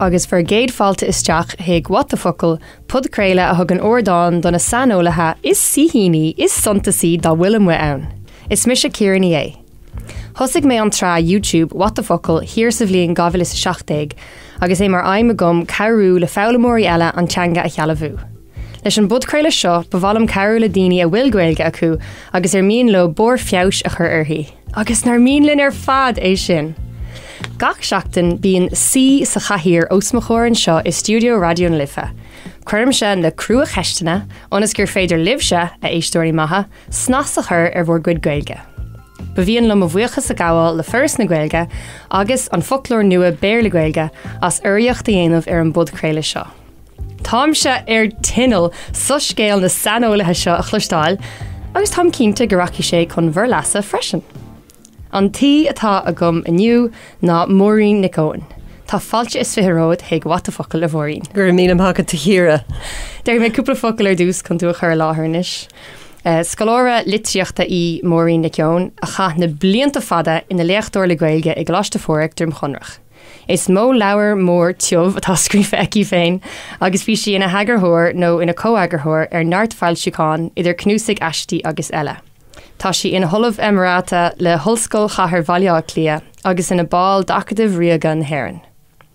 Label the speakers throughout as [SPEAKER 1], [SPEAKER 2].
[SPEAKER 1] agus bhur gcéad fáilte isteach chuig What the Focal, podchraoladh a thugann ardán do na saineolaithe is saoithíní is suntasaí dá bhfuil amuigh ann. Is mise Ciara Ní É. Thosaigh mé an tsraith YouTube What the Focal thiar sa bhliain 2017 agus é mar aidhm agam cabhrú le foghlaimeoirí eile an teanga a shealbhú. Leis an bpodchraoladh seo, ba mhaith liom cabhrú le daoine a bhfuil Gaeilge acu agus ar mian leo barr feabhais a chur uirthi. Agus nár mian linn ar fad é sin! Gach seachtain, bíonn saoi sa chathaoir os mo chomhair anseo i stiúideo Raidió na Life. Cuirimse na cruacheisteanna ionas gur féidir libhse, a éisteoirí maithe, snas a chur ar bhur gcuid Gaeilge. Ba mhian liom mo bhuíochas a ghabháil le Foras na Gaeilge agus An Foclóir Nua Béarla-Gaeilge as urraíocht a dhéanamh ar an bpodchraoladh seo. Táimse ar tinneall soiscéal na saineolaithe seo a chloisteáil agus táim cinnte go rachaidh sé chun bhur leasa freisin. An t-aoi atá agam inniu ná Máirín Nic Eoin. Tá fáilte is 20 romhat chuig What the Focal, a Mháirín.
[SPEAKER 2] Go raibh míle maith agat, a Chiara.
[SPEAKER 1] Déarfaidh mé cúpla focal ar dtús chun tú a chur i láthair anois. Scoláire litríochta í Máirín Nic Eoin a chaith na blianta fada ina léachtóir le Gaeilge i gColáiste Phádraig, Droim Chonrach. Is mó leabhar mór tiubh atá scríofa aici féin agus bhí sí ina heagarthóir nó ina comheagarthóir ar neart foilseachán, idir cnuasaigh aistí agus eile. Tá sí ina hOllamh Emerita le hOllscoil Chathair Bhaile Átha Cliath agus ina ball d'Acadamh Ríoga na hÉireann.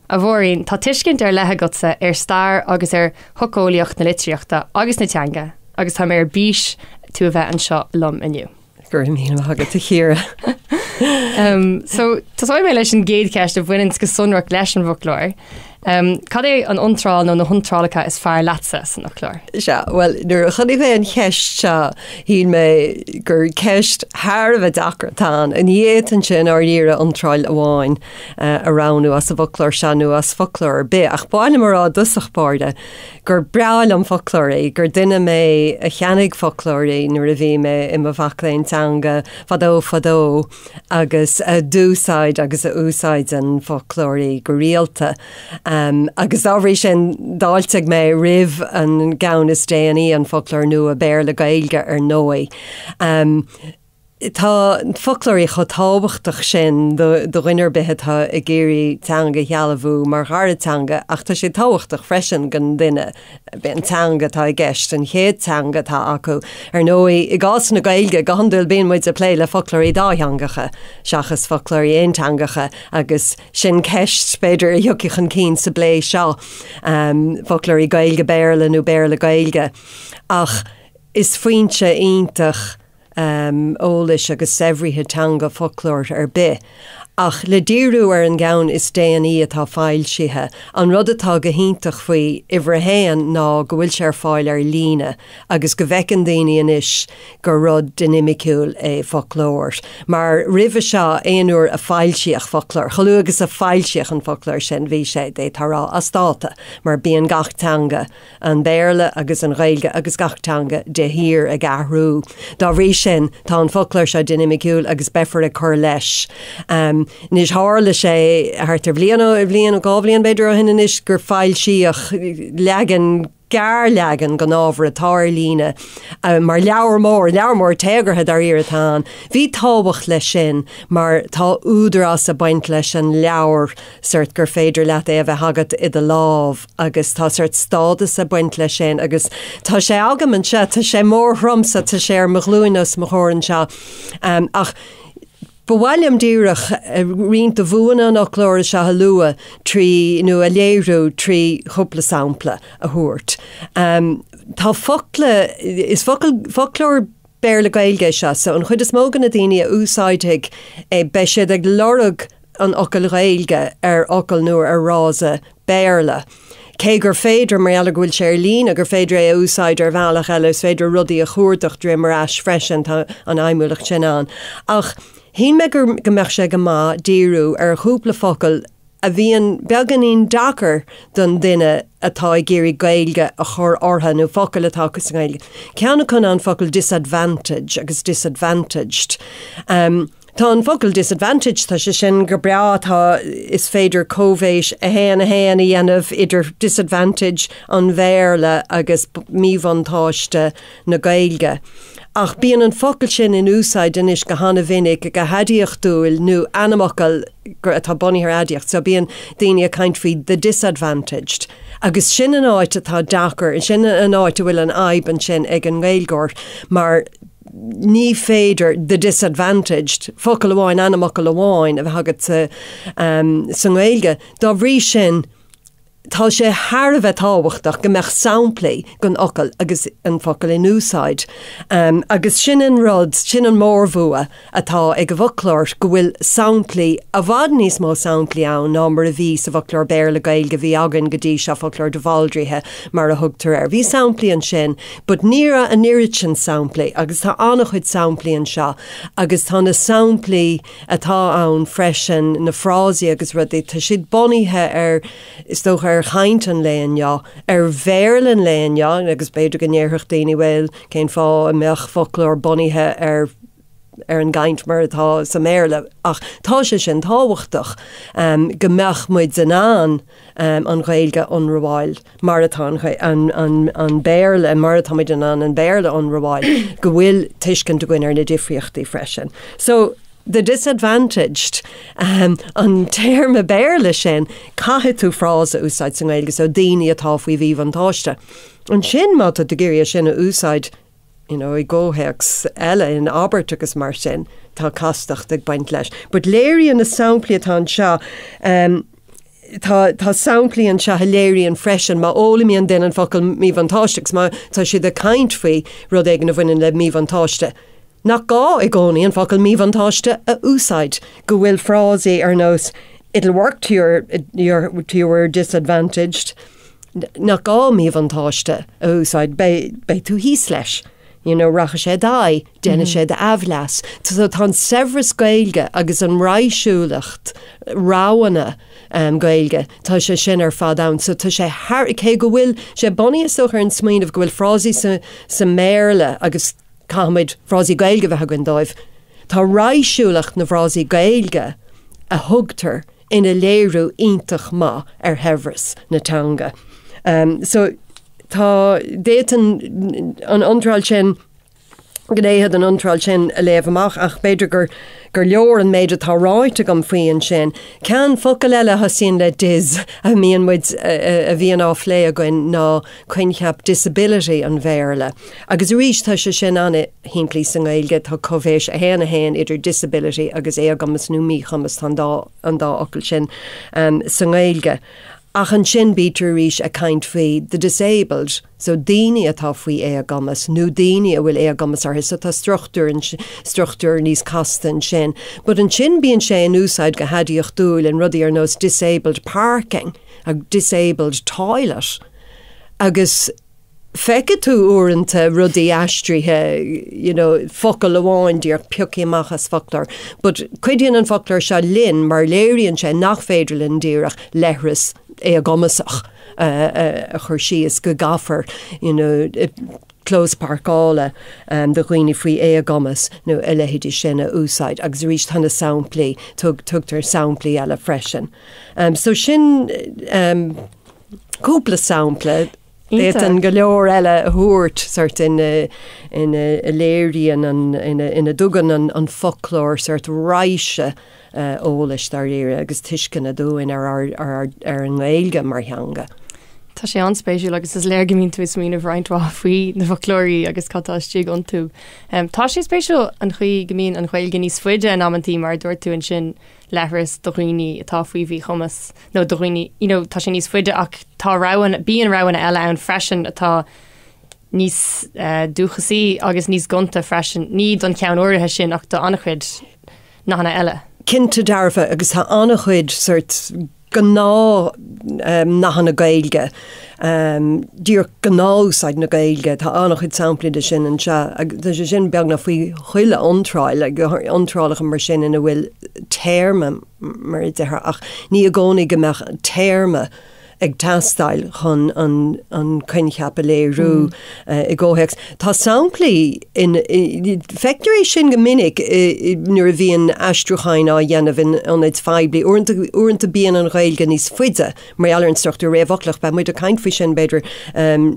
[SPEAKER 1] A Mháirín, tá tuiscint ar leith agatsa ar stair agus ar shocheolaíocht na litríochta agus na teanga agus tá mé ar bís tú a bheith anseo liom inniu.
[SPEAKER 2] Go raibh míle maith agat, a Chiara.
[SPEAKER 1] So, tosóidh mé leis an gcéad cheist a bhaineann go sonrach leis an bhfoclóir. Cad é an iontráil nó na hiontrálacha is fearr leatsa san fhoclóir?
[SPEAKER 2] Sea, bhuel, nuair a chonaic mé an cheist seo, shíl mé gur ceist thar a bheith deacair atá ann. Ní fhéadfainnse i ndáiríre iontráil amháin a roghnú as an bhfoclóir seo nó as foclóir ar bith, ach ba mhaith liom a rá i dtosach báire gur breá liom foclóirí, gur duine mé a cheannaigh foclóirí nuair a bhí mé i mo mhac léinn teanga fadó fadó agus a d'úsáid agus a úsáideann foclóirí go rialta. Agus dá bhrí sin d'fháiltigh mé roimh an gceann is déanaí, an Foclóir Nua Béarla-Gaeilge ar ndóigh. Tá foclóirí chomh tábhachtach sin do dhuine ar bith atá ag iarraidh teanga a shealbhú mar dhara teanga ach tá sé tábhachtach freisin don duine an teanga atá i gceist, an chéad teanga atá acu. Ar ndóigh, i gcás na Gaeilge, go hiondúil bíonn muid ag plé le foclóirí dátheangacha seachas foclóirí aonteangacha agus sin ceist, b'fhéidir, a thiocfaidh chun cinn sa bplé seo, foclóirí Gaeilge-Béarla nó Béarla-Gaeilge. Ach is foinse iontach eolais agus saibhrithe teanga foclóir ar bith. Ach le díriú ar an gceann is déanaí atá foilsithe, an rud atá go hiontach faoi uimhir a haon ná go bhfuil sé ar fáil ar líne agus go bhfeiceann daoine anois gur rud dinimiciúil é foclóir. Mar roimhe seo, aon uair a foilsíodh foclóir, chomh luath agus a foilsíodh an foclóir sin, bhí sé, d'fhéadfá a rá, as dáta, mar bíonn gach teanga an Béarla agus an Ghaeilge agus gach teanga de shíor ag athrú. Dá bhrí sin, tá an foclóir seo dinimiciúil agus beifear ag cur leis. Anois, tharla sé thart ar bhliain, bhliain nó 2 bhliain b'fhéidir ó shin anois gur foilsíodh leagan, gearrleagan den ábhar atá ar líne mar leabhar mór, leabhar mór téagartha dáiríre atá ann. Bhí tábhacht leis sin mar tá údarás ag baint leis an leabhar, sórt gur féidir leat é a bheith agat i do lámh. agus tá sórt stádas ag baint leis sin agus tá sé agam anseo, tá sé mór throm so tá sé ar mo ghlúin os mo chomhair anseo. Ach ba mhaith liom díreach roinnt de bhuanna an fhoclóra seo a lua trí, nó a léiriú trí chúpla sampla a thabhairt. Tá focla, is focal, foclóir Béarla-Gaeilge é seo, so an chuid is mó de na daoine a úsáidfidh é beidh siad ag lorg an fhocail Ghaeilge ar fhocal nó ar fhrása Béarla. Cé gur féidir, mar gheall ar go bhfuil sé ar líne, gur féidir é a úsáid ar bhealach eile, is féidir rudaí a chuardach droim ar ais freisin, tá an fheidhmiúlacht sin ann. Ach shíl mé go mbeadh sé go maith díriú ar chúpla focal a bhíonn beagáinín deacair don duine atá ag iarraidh Gaeilge a chur orthu, nó focail atá acu sa nGaeilge. Ceann acu ná an focal disadvantage agus disadvantaged. Tá an focal disadvantage, tá sé sin go breá, tá, is féidir coibhéis a haon a haon a dhéanamh idir disadvantage an Bhéarla agus míbhuntáiste na Gaeilge. Ach bíonn an focal sin in úsáid anois go hana-mhinic, go haidiachtúil nó ainmfhocal atá bunaithe ar aidiacht. So bíonn daoine ag caint faoi the disadvantaged. Agus sin an áit atá deacair, sin an áit a bhfuil an fhadhb ansin ag an nGaeilgeoir mar ní féidir the disadvantaged, focal amháin, ainmfhocal amháin a bheith agat sa, sa nGaeilge. Dá bhrí sin, Tá sé thar a bheith tábhachtach go mbeadh samplaí den fhocal agus an focal in úsáid. Agus sin an rud, sin an mórbhua atá ag an bhfoclóir, go bhfuil samplaí, i bhfad níos mó samplaí ann ná mar a bhí sa bhfoclóir Béarla-Gaeilge a bhí againn go dtí seo, foclóir de Bhaldraithe mar a thugtar air. Bhí samplaí ansin but ní raibh an oiread sin samplaí agus tá an-chuid samplaí anseo agus tá na samplaí, atá ann freisin, na frásaí agus rudaí, tá siad bunaithe ar, is dócha, ar chaint an lae inniu, ar Bhéarla an lae inniu agus b'fhéidir go ndéarfadh daoine bhuel, cén fáth a mbeadh foclóir bunaithe ar ar an gcaint mar atá sa mBéarla ach tá sé sin tábhachtach go mbeadh muid in ann an Ghaeilge a ionramháil. mar atá an Béarla, mar atáimid in ann an Béarla a ionramháil, go bhfuil tuiscint againn ar na difríochtaí freisin. So, the disadvantaged, an téarma Béarla sin, caithfidh tú frása a úsáid sa nGaeilge, so daoine atá faoi mhíbhuntáiste. Ansin, má tá tú ag iarraidh é sin a úsáid, you know, i gcomhthéacs eile, in abairt agus mar sin, tá castacht ag baint leis. But léiríonn na samplaí atá anseo, um, tá, tá samplaí anseo a léiríonn freisin má fhoghlaimíonn duine an focal míbhuntáiste agus má tá siad ag caint faoi rud éigin a bhaineann le míbhuntáiste, nach gá i gcónaí an focal míbhuntáiste a úsáid, go bhfuil frásaí ar nós it'll work to your, your, to your disadvantaged, nach gá míbhuntáiste a úsáid, beidh, beidh tú thíos leis, you know, rachaidh sé i d'aghaidh, déanfaidh sé d'aimhleas. So tá an saibhreas Gaeilge agus an raidhsiúlacht roghanna Gaeilge, tá sé sin ar fad ann. So tá sé thar, cé go bhfuil sé bunaithe is dócha ar an smaoineamh go bhfuil frásaí sa, sa mBéarla agus caithfimid frásaí Gaeilge a bheith againn dóibh, tá raidhsiúlacht na bhfrásaí Gaeilge a thugtar ina léiriú iontach maith ar shaibhreas na teanga. So tá, d'fhéadfainn an iontráil sin, gnéithe den iontráil sin a léamh amach ach b'fhéidir gur gur leor an méid atá ráite agam faoi ansin. Ceann focal eile a thosaíonn le dis a mbíonn muid, a bhíonn á phlé againn ná coincheap disability an Bhéarla. Agus arís tá sé sin an-shimplí sa nGaeilge, tá coibhéis 1, 1 idir disability agus éagumas nó míchumas, tá an dá an dá fhocal sin sa nGaeilge. Ach ansin bítear arís ag caint faoi the disabled, so daoine atá faoi éagumas nó daoine a bhfuil éagumas orthu, so tá struchtúr struchtúr níos casta ansin. But ansin bíonn sé in úsáid go haidiachtúil in rudaí ar nós disabled parking agus disabled toilet agus Feicfidh tú uaireanta rudaí aistrithe, you know, focal amháin díreach pioctha amach as foclóir. But cuidíonn an foclóir seo linn mar léiríonn sé nach féidir linn díreach leithreas éagumasach a chur síos, go gcaithfear, you know, clós páirceála do dhaoine faoi éagumas nó a leithéidí sin a úsáid. Agus arís tá na samplaí, tugtar samplaí eile freisin. So sin cúpla sampla. D'fhéadfainn go leor eile a thabhairt, sort ina ina léiríonn an ina ina dtugann an an foclóir sort raidhse eolais dáiríre agus tuisceana dúinn ar ár ar ár ar an nGaeilge mar theanga.
[SPEAKER 1] Tá sé an-spéisiúil agus is léir go mbíonn tú ag smaoineamh roinnt mhaith faoi na foclóirí agus cad tá istigh iontu. Tá sé spéisiúil an chaoi go mbíonn an Ghaeilge níos faide in amantaí mar a dúirt tú ansin leithreas do dhaoine atá faoi mhíchumas nó do dhaoine, you know, tá sé níos faide ach tá roghanna, bíonn roghanna eile ann freisin atá níos dúchasaí agus níos gonta freisin, ní don cheann áirithe sin ach do an-chuid nathanna eile.
[SPEAKER 2] Cinnte dearfa agus tá an-chuid sort gnáth nathanna Gaeilge, díreach gnáthúsáid na Gaeilge, tá an-chuid samplaí de sin anseo agus tá sé sin beagnach faoi chuile iontráil, iontrálacha mar sin ina bhfuil téarma mar a déarfá ach ní i gcónaí go mbeadh téarma. ag teastáil chun an coincheap a léiriú i gcomhthéacs. Tá samplaí in, feictear é sin go minic nuair a bhíonn aistriúcháin á dhéanamh in ionaid phoiblí. Uaireanta, uaireanta bíonn an Ghaeilge níos faide mar gheall ar an struchtúr réamhfhoclach, beidh muid ag caint faoi sin, b'fhéidir,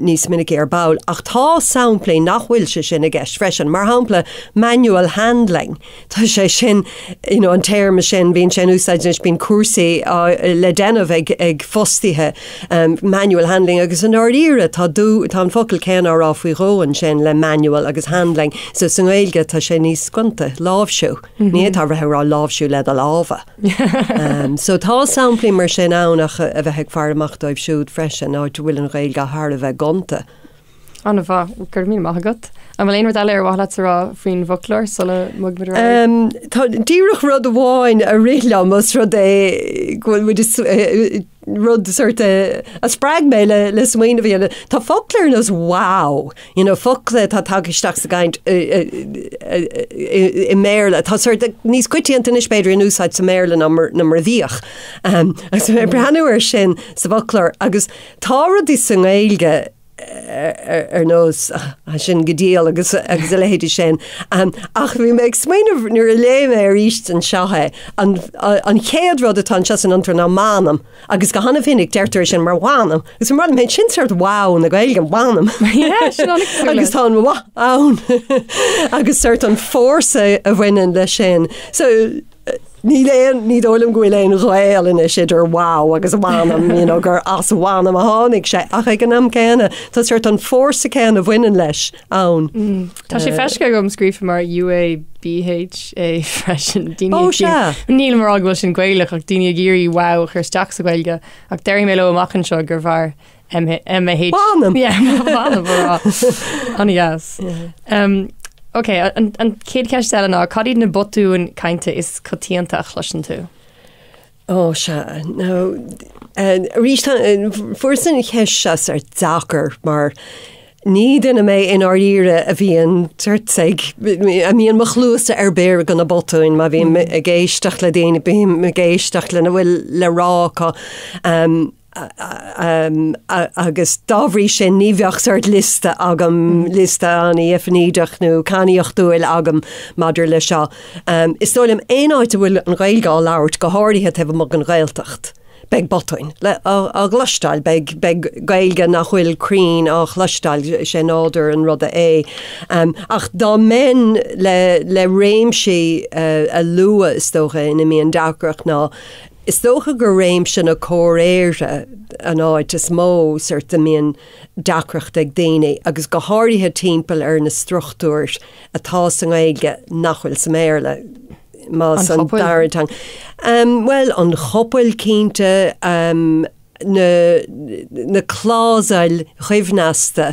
[SPEAKER 2] níos minice ar ball. Ach tá samplaí nach bhfuil sé sin i gceist freisin. Mar shampla, manual handling. Tá sé sin, you know, an téarma sin, bíonn sé in úsáid anois, bíonn cúrsaí á, le déanamh ag, ag fostaithe, manual handling agus i ndáiríre tá dú, tá an focal céanna á rá faoi dhó ansin le manual agus handling. So sa nGaeilge tá sé níos gonta, láimhsiú. Ní fhéadfá a bheith ag rá láimhsiú le do lámha. So tá samplaí mar sin ann ach a bheith ag faire amach dóibh siúd freisin, áit a bhfuil an Ghaeilge thar a bheith gonta.
[SPEAKER 1] An-mhaith, go raibh míle maith agat. An bhfuil aon rud eile ar mhaith leat a rá faoin bhfoclóir sula mbogfaimid ar
[SPEAKER 2] aghaidh? Tá díreach rud amháin a rith liom os rud é go bhfuil muid rud sort a spreag mé le le smaoineamh a dhéanamh. Tá focla ar nós wow, you know, focla atá tagtha isteach sa gcaint i mBéarla, atá sort níos coitianta anois b'fhéidir in úsáid sa mBéarla ná mar ná mar a bhíodh. Agus mé ag breathnú air sin sa bhfoclóir agus tá rudaí sa nGaeilge ar nós sin go diail agus agus a leithéidí sin. Ach bhí mé ag smaoineamh nuair a léigh mé arís anseo é, an an chéad rud atá anseo san iontráil ná m'anam agus go han-mhinic deirtear é sin mar mh'anam agus mar mé sin sort wow na Gaeilge mh'anam. Agus tá an mh ann agus sort an fórsa a bhaineann leis sin. So Níl aon, ní dóigh liom go bhfuil aon ghaol anois idir wow agus mh'anam, you know, gur as mh'anam a tháinig sé, ach ag an am céanna, tá sort an fórsa céanna a bhaineann leis ann.
[SPEAKER 1] Tá sé feicthe agam scríofa mar UABHA freisin.
[SPEAKER 2] Daoine Ó, sea.
[SPEAKER 1] Nílim ag rá go bhfuil sin Gaelach ach daoine ag iarraidh wow a chur isteach sa Ghaeilge ach déarfaidh mé leo amach anseo gurbh fhearr
[SPEAKER 2] MH. Mh'anam!
[SPEAKER 1] Yeah, mh'anam a rá. An-dheas. Um, ok, an, an chéad cheist eile ná, cad iad na botúin cainte is coitianta a chloiseann tú?
[SPEAKER 2] Ó, sea. Now, eh, arís, tá, eh, fuaireas an cheist seo sort deacair mar ní duine mé i ndáiríre a bhíonn sort ag, a mbíonn mo chluasa ar bior do na botúin, má bhím ag éisteacht le daoine, bím ag éisteacht lena bhfuil le rá acu. Um, agus dá bhrí sin ní bheadh sort liosta agam, liosta an-deifnídeach nó cainníochtúil agam maidir le seo. Is dóigh liom aon áit a bhfuil an Ghaeilge á labhairt, go háirithe taobh amuigh den Ghaeltacht, beidh botúin á gcloisteáil, beidh beidh Gaeilge nach bhfuil cruinn á chloisteáil, sé nádúr an ruda é. Ach dá mbeinn le le réimsí a lua is dócha ina mbíonn deacracht ná Is dócha gur réimse na comhréire an áit is mó sort a mbíonn deacracht ag daoine, agus go háirithe timpeall ar na struchtúir atá sa nGaeilge nach bhfuil sa mBéarla, más
[SPEAKER 1] An
[SPEAKER 2] an
[SPEAKER 1] chopail?
[SPEAKER 2] dara teanga. Bhuel, an chopail, cinnte, na, na clásail choibhneasta.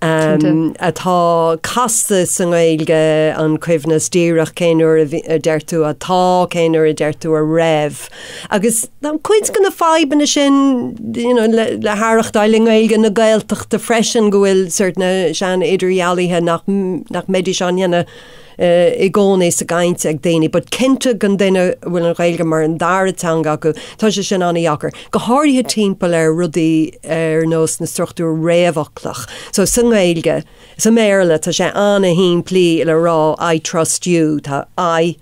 [SPEAKER 2] atá casta sa nGaeilge, an coibhneas díreach, cén uair a deir tú atá, cén uair a deir tú a raibh. Agus tá cuid de na fadhbanna sin you know, le, le haireachtáil i nGaeilge na Gaeltachta freisin go bhfuil sort na sean-idirdhealuithe nach, nach mbeidís á ndéanamh i gcónaí sa gcaint ag daoine, but cinnte don duine a bhfuil an Ghaeilge mar an dara teanga acu, tá sé sin an-dheacair, go háirithe timpeall ar rudaí ar nós na struchtúr réamhfhoclach. So sa nGaeilge, sa mBéarla tá sé an-shimplí le rá I trust you, tá I,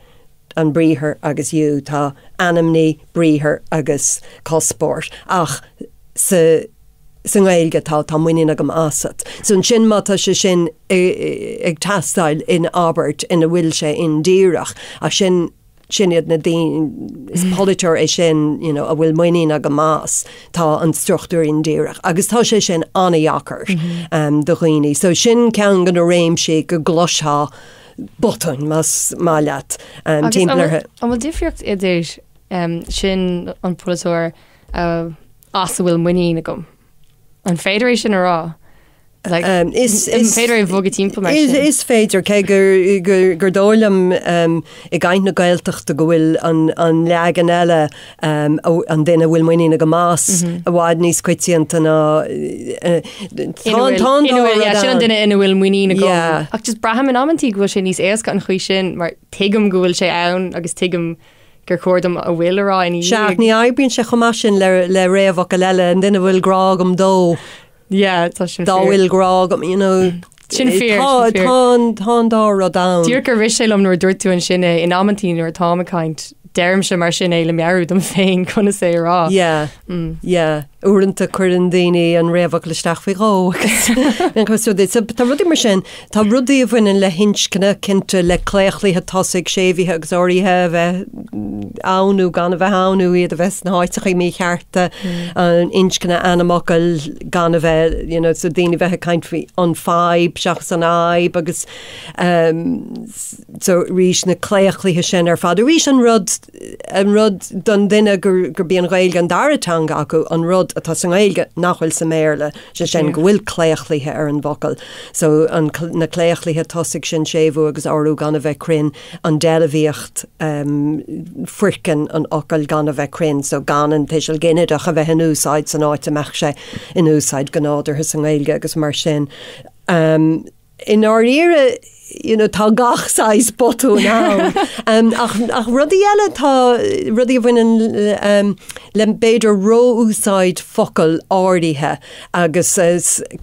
[SPEAKER 2] an briathar agus you, tá ainmní, briathar agus cuspóir, ach sa. sa nGaeilge tá, tá muinín agam asat. So ansin má tá sé sin ag teastáil in abairt ina bhfuil sé indíreach, ach sin, sin iad na daoine, is polaiteoir é sin, you know, a bhfuil muinín agam as, tá an struchtúr indíreach. Agus tá sé sin an-dheacair do dhaoine. So sin ceann de na réimsí go gcloisfeá botúin, más maith leat,
[SPEAKER 1] timpeall orthu. An bhfuil difríocht idir sin an polaiteoir a as a bhfuil muinín agam. An féidir é sin a rá? Like,
[SPEAKER 2] Is
[SPEAKER 1] an féidir é a bhogadh timpeall mar sin?
[SPEAKER 2] Is féidir, cé gur, gur, gur dóigh liom i gcaint na Gaeltachta go bhfuil an, an leagan eile, an duine a bhfuil muinín agam as, i bhfad níos coitianta ná,
[SPEAKER 1] tá an, tá an dá rud ann. Sin an duine ina bhfuil muinín agam.
[SPEAKER 2] Yeah.
[SPEAKER 1] Ach just braithim in amantaí go bhfuil sé níos éasca an chaoi sin mar tuigim go bhfuil sé ann agus tuigim. gur chóir dom a bhfuil a rá ina
[SPEAKER 2] dhiaidh. Sea, ach ní oibríonn sé chomh maith sin le le réamhfhocal eile, an duine a bhfuil grá agam dó.
[SPEAKER 1] Yeah, tá sin
[SPEAKER 2] fíor. Dá bhfuil grá agam, you know.
[SPEAKER 1] Sin fíor, sin
[SPEAKER 2] fíor. Tá an, tá an dá rud ann.
[SPEAKER 1] Díreach gur rith sé liom nuair a dúirt tú ansin é, in amantaí nuair atáim ag caint, deirimse mar sin é le meabhrú dom féin conas é a rá.
[SPEAKER 2] Yeah, yeah. Uaireanta cuireann daoine an réamhfhocal isteach faoi dhó agus so tá rudaí mar sin, tá rudaí a bhaineann le hinscne, cinnte, le claochluithe tosaigh, séimhithe agus uraithe a bheith ann nó gan a bheith ann nó iad a bheith sna háiteacha míchearta, an inscne ainmfhocail gan a bheith, you know, so daoine bheith ag caint faoi an fadhb seachas an fhadhb agus so arís na claochluithe sin ar fad. Arís an rud, an rud don duine gur, gurb í an Ghaeilge an dara teanga acu, an rud atá sa nGaeilge nach bhfuil sa mBéarla, sé sin go bhfuil claochluithe ar an bhfocal. So an, na claochluithe tosaigh sin, séimhiú agus urú gan a bheith cruinn, an deilbhíocht, foirceann an fhocail gan a bheith cruinn, so gan an tuiseal ginideach a bheith in úsáid san áit a mbeadh sé in úsáid go nádúrtha sa nGaeilge agus mar sin. I ndáiríre, you know, tá gach saghas botún ann. um, ach, ach rudaí eile tá rudaí a bhaineann um, le b'fhéidir ró-úsáid focal áirithe agus uh,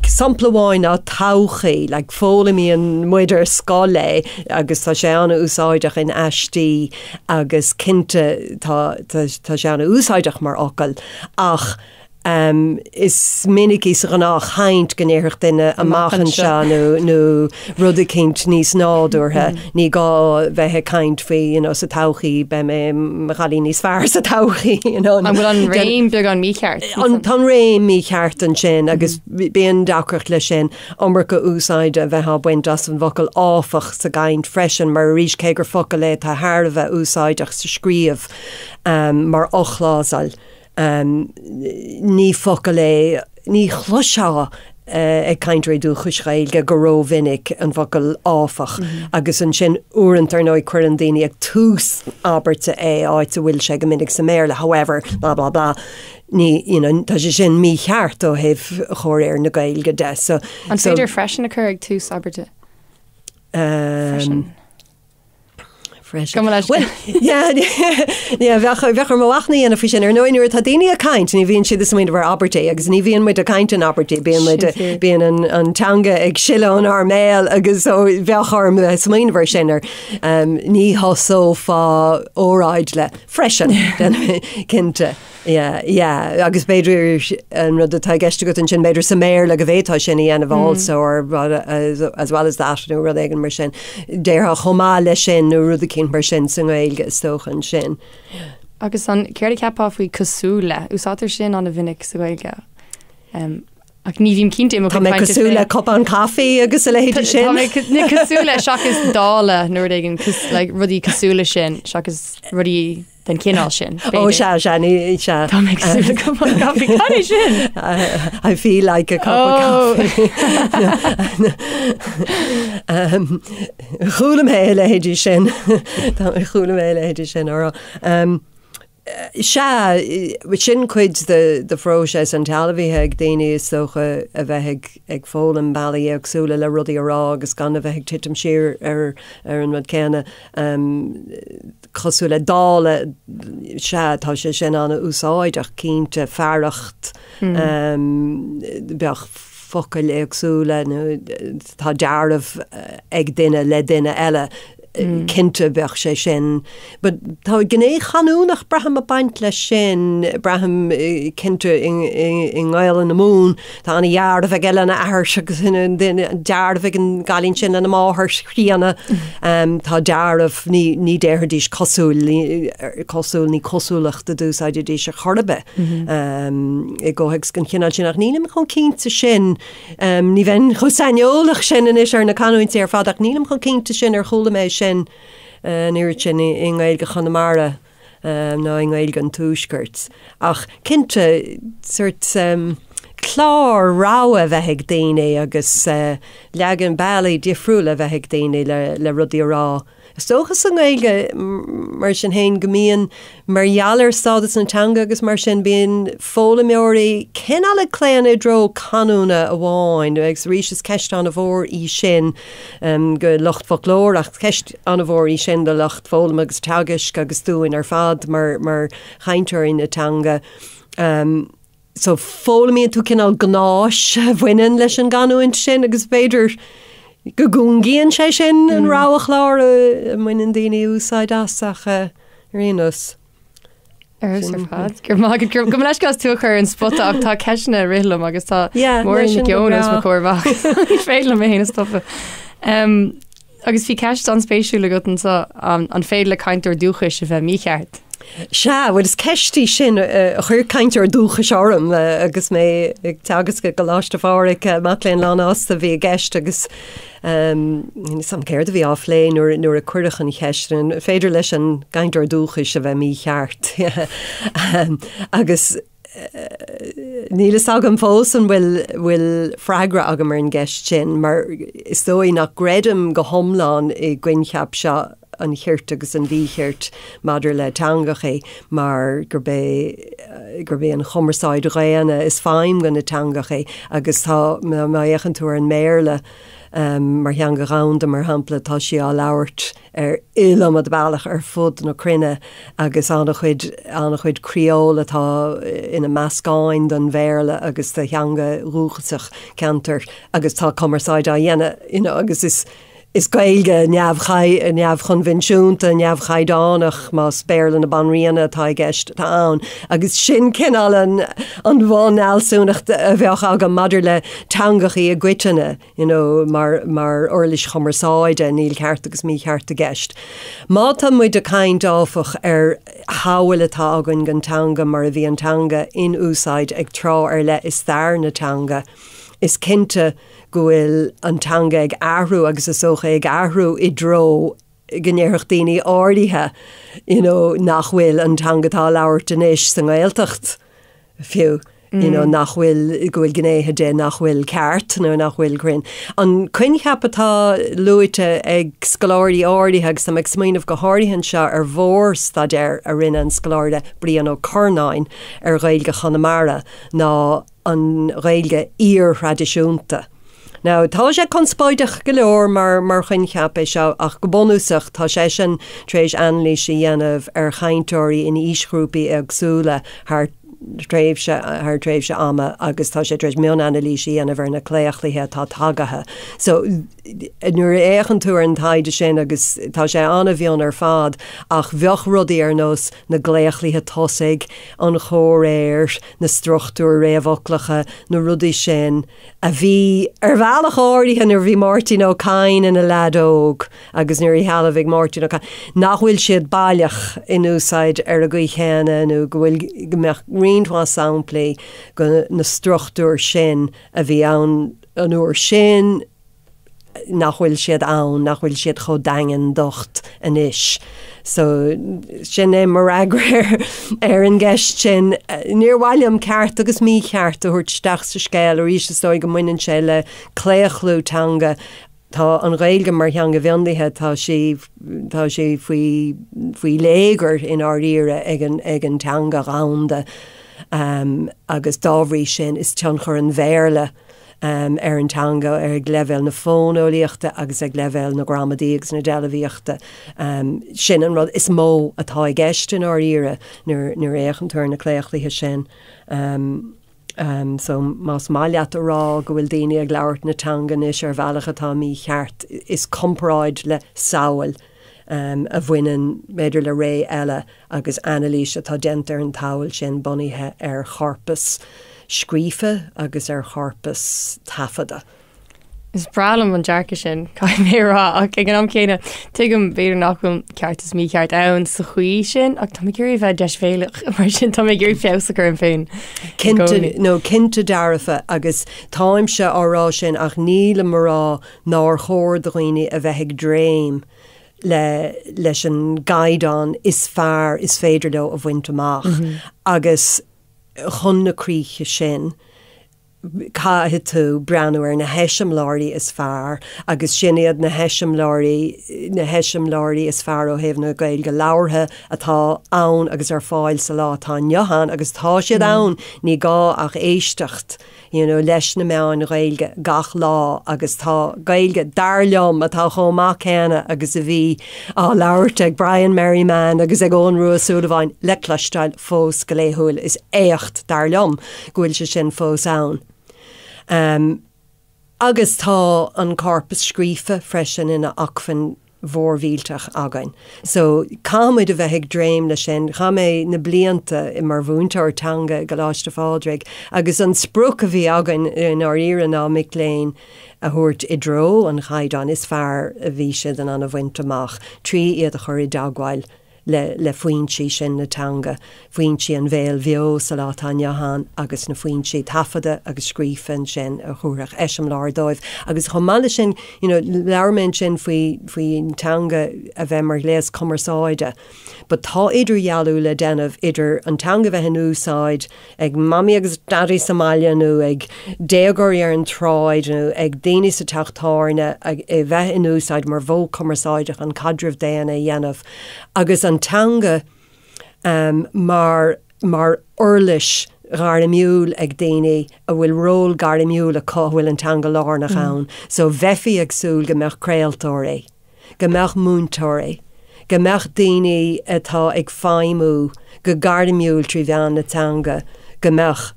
[SPEAKER 2] sampla amháin ná todhchaí, like, foghlaimíonn muid ar scoil é agus tá sé an-úsáideach in aistí agus cinnte tá, tá, tá sé an-úsáideach mar fhocal ach Is minicí sa ghnáthchaint go ndéarfadh duine amach anseo nó nó rud eicínt níos nádúrtha. Ní gá bheith ag caint faoi you know sa todhchaí beidh mé i mo chailín níos fearr sa todhchaí you know.
[SPEAKER 1] An bhfuil an réim beagán mícheart?
[SPEAKER 2] Tá an réim mícheart ansin agus bíonn deacracht leis sin. Iomarca úsáide a bheith á baint as an bhfocal áfach sa gcaint freisin mar arís cé gur focal é atá thar a bheith úsáideach sa scríobh mar fhochlásal. Ní focal é, ní chloisfeá ag cainteoirí dúchais Ghaeilge go rómhinic an focal áfach agus ansin uaireanta ar ndóigh cuireann daoine ag tús abairte é áit a bhfuil sé go minic sa mBéarla however blah blah blah ní you know tá sé sin mícheart ó thaobh chomhréir na Gaeilge de
[SPEAKER 1] so An féidir freisin a chur ag tús abairte? Freisin.
[SPEAKER 2] Freisin. Bhuel, yeah, yeah, bheadh, bheadh orm machnamh a dhéanamh faoi sin. Ar ndóigh, nuair atá daoine ag caint, ní bhíonn siad ag smaoineamh ar abairtí agus ní bhíonn muid ag caint in abairtí, bíonn muid, bíonn an, an teanga ag sileadh ónár mbéal agus so bheadh orm bheith ag smaoineamh ar sin ar um, ní thosófá óráid le freisin, cinnte. Yeah, yeah, agus b'fhéidir an rud atá i gceist agat ansin, b'fhéidir sa mBéarla go bhféadfá sin a dhéanamh also or as, as well as that nó rud éigin mar sin. Déarfá chomh maith leis sin nó rud eicínt mar sin sa nGaeilge is dócha ansin.
[SPEAKER 1] Agus an, céard a cheapfá faoi cosúil le? Úsáidtear sin an-mhinic sa Ghaeilge. Um, ach ní bhím cinnte i mo
[SPEAKER 2] Tá mé cosúil le cupán caife agus a leithéidí sin.
[SPEAKER 1] Tá mé cosúil le seachas dála nó rud éigin, like, rudaí cosúil le sin seachas rudaí den chineál sin.
[SPEAKER 2] Ó sea, sea, ní, sea.
[SPEAKER 1] Tá mé cosúil le cupán caife, cad é sin?
[SPEAKER 2] I feel like a cup of coffee. Um, Chuala mé a leithéidí sin. Tá chuala mé a leithéidí sin á rá. Um, Sea, sin cuid de, de phróiseas an tsealbhaithe ag daoine is dócha a bheith ag, ag foghlaim bealaí éagsúla le rudaí a rá agus gan a bheith ag titim siar ar, ar an rud céanna. Um, cosúil le dála, sea, tá sé sin an-úsáideach, cinnte, fearacht, bheadh focail éagsúla nó tá dealramh ag duine le duine eile, cinnte bheadh sé sin. But tá gné chanúnach, braithim, ag baint leis sin, braithim, cinnte, i nGaelainn na Mumhan, Tá ana-dhealramh aige lena athair agus dealramh ag an gcailín sin lena máthair chríonna. Tá dealramh, ní, ní déarfaidís cosúil, cosúil, ní cosúlacht a d'úsáidfidís ar chor ar bith i gcomhthéacs den chineál sin. Ach nílim chomh cinnte sin, ní bheinn chomh saineolach sin anois ar na canúintí ar fad ach nílim chomh cinnte sin ar chuala mé sin an oiread sin i nGaeilge Chonamara. ná i nGaeilge an Tuaiscirt. Ach cinnte, sórt clár rogha a bheith ag daoine agus leagan bealaí difriúla a bheith ag daoine le rudaí a rá. Is dócha sa nGaeilge, mar sin féin, go mbíonn, mar gheall ar stádas na teanga agus mar sin, bíonn foghlaimeoirí cineál ag claonadh i dtreo canúna amháin agus arís is ceist an-mhór í sin go lucht foclóireacht, ceist an-mhór í sin do lucht foghlama agus teagaisc agus dúinn ar fad mar mar chainteoirí na teanga. So foghlaimíonn tú cineál gnáis a bhaineann leis an gcanúint sin agus b'fhéidir go gcúngaíonn sé sin an roghchlár a mbaineann daoine úsáid as ach ar aon nós.
[SPEAKER 1] Ar fheabhas ar fad. Go raibh maith agat. Gabh mo leithscéal as tú a chur ar an spota ach tá ceisteanna ag rith liom agus tá Máirín Nic Eoin os mo chomhair amach. Ní féidir liom mé féin a stopadh. Agus bhí ceist an-spéisiúil agat anseo, an féidir le cainteoir dúchais a bheith mícheart?
[SPEAKER 2] Sea, bhuel is ceist í sin a chuir cainteoir dúchais orm agus mé ag teagasc i gColáiste Phádraig, mac léinn lánfhásta a bhí i gceist agus níl 'fhios a'm céard a bhí á phlé nuair nuair a cuireadh an cheist, an féidir leis an gcainteoir dúchais a bheith mícheart? Agus Níl fhios agam fós an bhfuil bhfuil freagra agam ar an gceist sin mar is dóigh nach gcreidim go hiomlán i gcoincheap seo an chirt agus an mhíchirt maidir le teangachaí mar gurb é gurb é an chumarsáid dhaonna is feidhm do na teangachaí agus tá má fhéachann tú ar an mBéarla mar theanga dhomhanda mar shampla tá sí á labhairt ar iliomad bealach ar fud na cruinne agus an-chuid, an-chuid criól atá ina meascáin den Bhéarla agus de theanga dhúchasach ceantair agus tá cumarsáid á dhéanamh you know agus is, is Gaeilge neamhchai, neamhchoinbhinsiúnta, neamhchaighdeánach, más Béarla na Banríona atá i gceist, atá ann agus sin cineál an, an bhunfhealsúnacht a bheadh agam maidir le teangachaí i gcoitinne. you know mar, mar uirlis chumarsáide, níl ceart agus mícheart i gceist. Má tá muid ag caint, áfach, ar shamhail atá againn den teanga mar a bhí an teanga in úsáid ag tráth ar leith i stair na teanga, is cinnte go bhfuil an teanga ag athrú agus is dócha ag athrú i dtreo go ndéarfadh daoine áirithe you know nach bhfuil an teanga atá á labhairt anois sa nGaeltacht fiú you know nach bhfuil, go bhfuil gnéithe de nach bhfuil ceart nó nach bhfuil cruinn. An coincheap atá luaite ag scoláirí áirithe agus tá mé ag smaoineamh go háirithe anseo ar mhórstaidéar a rinne an scoláire Brian Ó Curnáin ar Ghaeilge Chonamara ná an Ghaeilge iar-thraidisiúnta. Now, tá sé conspóideach go leor mar mar choincheap é seo ach go bunúsach tá seisean tar éis anailís a dhéanamh ar chainteoirí in aoisghrúpaí éagsúla thar tréimhse thar tréimhse ama agus tá sé tar éis mionanailís a dhéanamh ar na claochluithe atá tagaithe. So, nuair a fhéachann tú ar an taighde sin agus tá sé an-mhion ar fad ach bheadh rudaí ar nós na gclaochluithe tosaigh, an chomhréir, na struchtúir réamhfhoclacha, na rudaí sin a bhí ar bhealach áirithe nuair a bhí Máirtín Ó Cadhain ina leaid óg agus nuair a shealbhaigh Máirtín Ó Cadhain, nach bhfuil siad baileach in úsáid ar an gcaoi chéanna nó go bhfuil, go mbeadh roinnt mhaith samplaí de na struchtúir sin a bhí ann an uair sin, nach bhfuil siad ann, nach bhfuil siad chomh daingean docht anois. So, sin é mo fhreagra ar an gceist sin. Níor mhaith liom ceart agus mícheart a thabhairt isteach sa scéal arís, is dóigh go mbaineann sé le claochlú teanga. Tá an Ghaeilge mar theanga mhionlaithe, tá sí, tá sí faoi, faoi léigear i ndáiríre ag an, ag an teanga dhomhanda agus dá bhrí sin is tionchar an Bhéarla ar an teanga ag leibhéal na fóineolaíochta agus ag leibhéal na gramadaí agus na deilbhíochta. Sin an rud is mó atá i gceist i ndáiríre nuair a fhéachann tú ar na claochluithe sin. So más maith leat a rá go bhfuil daoine ag labhairt na teanga anois ar bhealach atá mícheart, is comparáid le samhail a bhaineann b'fhéidir le ré eile agus anailís atá déanta ar an tsamhail sin bunaithe ar chorpas scríofa agus ar chorpas taifeadta.
[SPEAKER 1] Is breá liom an dearcadh sin, caithfidh mé a rá, ach ag an am céanna, tuigim b'fhéidir nach bhfuil ceart is mícheart ann sa chaoi sin, ach tá mé ag iarraidh a bheith deisbhéalach, mar sin tá mé ag iarraidh feabhas a chur orm féin.
[SPEAKER 2] Cinnte, nó cinnte dearfa, agus táimse á rá sin ach nílim á rá nár chóir do dhaoine a bheith ag dréim le leis an gcaighdeán is fearr is féidir leo a bhaint amach agus chun na críche sin. Caithfidh tú breathnú ar na heiseamláirí is fearr agus sin iad na heiseamláirí, na heiseamláirí is fearr ó thaobh na Gaeilge labhartha atá ann agus ar fáil sa lá atá inniu ann agus tá siad ann, ní gá ach éisteacht you know leis na meáin Ghaeilge gach lá agus tá Gaeilge, dar liom, atá chomh maith céanna agus a bhí á labhairt ag Brian Merriman agus ag Eoghan Rua Ó Súilleabháin le cloisteáil fós go laethúil. Is éacht. dar liom, go bhfuil sé sin fós ann. Agus tá an corpas scríofa freisin ina acmhainn mhór mhillteach againn. So, caithfidh muid a bheith ag dréim leis sin. Chaith mé na blianta mar mhúinteoir teanga i gColáiste Phádraig agus an sprioc a bhí againn i ndáiríre ná mic léinn a thabhairt i dtreo an chaighdeáin is fearr a bhí siad in ann a bhaint amach trí iad a chur i dteagmháil le le foinsí sin na teanga, foinsí an bhéil bheo sa lá atá inniu ann agus na foinsí taifeadta agus scríofa ansin a thabharfadh eiseamláir dóibh. Agus chomh maith leis sin, you know, labhair mé ansin faoi faoin teanga a bheith mar ghléas cumarsáide, but tá idirdhealú le déanamh idir an teanga a bheith in úsáid ag mamaí agus daidí sa mbaile nó ag déagóirí ar an tsráid nó ag daoine sa teach tábhairne a bheith in úsáid mar mhodh cumarsáide chun caidreamh daonna a dhéanamh agus an teanga mar mar uirlis ghairmiúil ag daoine a bhfuil ról gairmiúil acu a bhfuil an teanga lárnach ann. So bheifí ag súil go mbeadh craoltóirí. go mbeadh múinteoirí, go mbeadh daoine atá ag feidhmiú go gairmiúil trí mheán na teanga, go mbeadh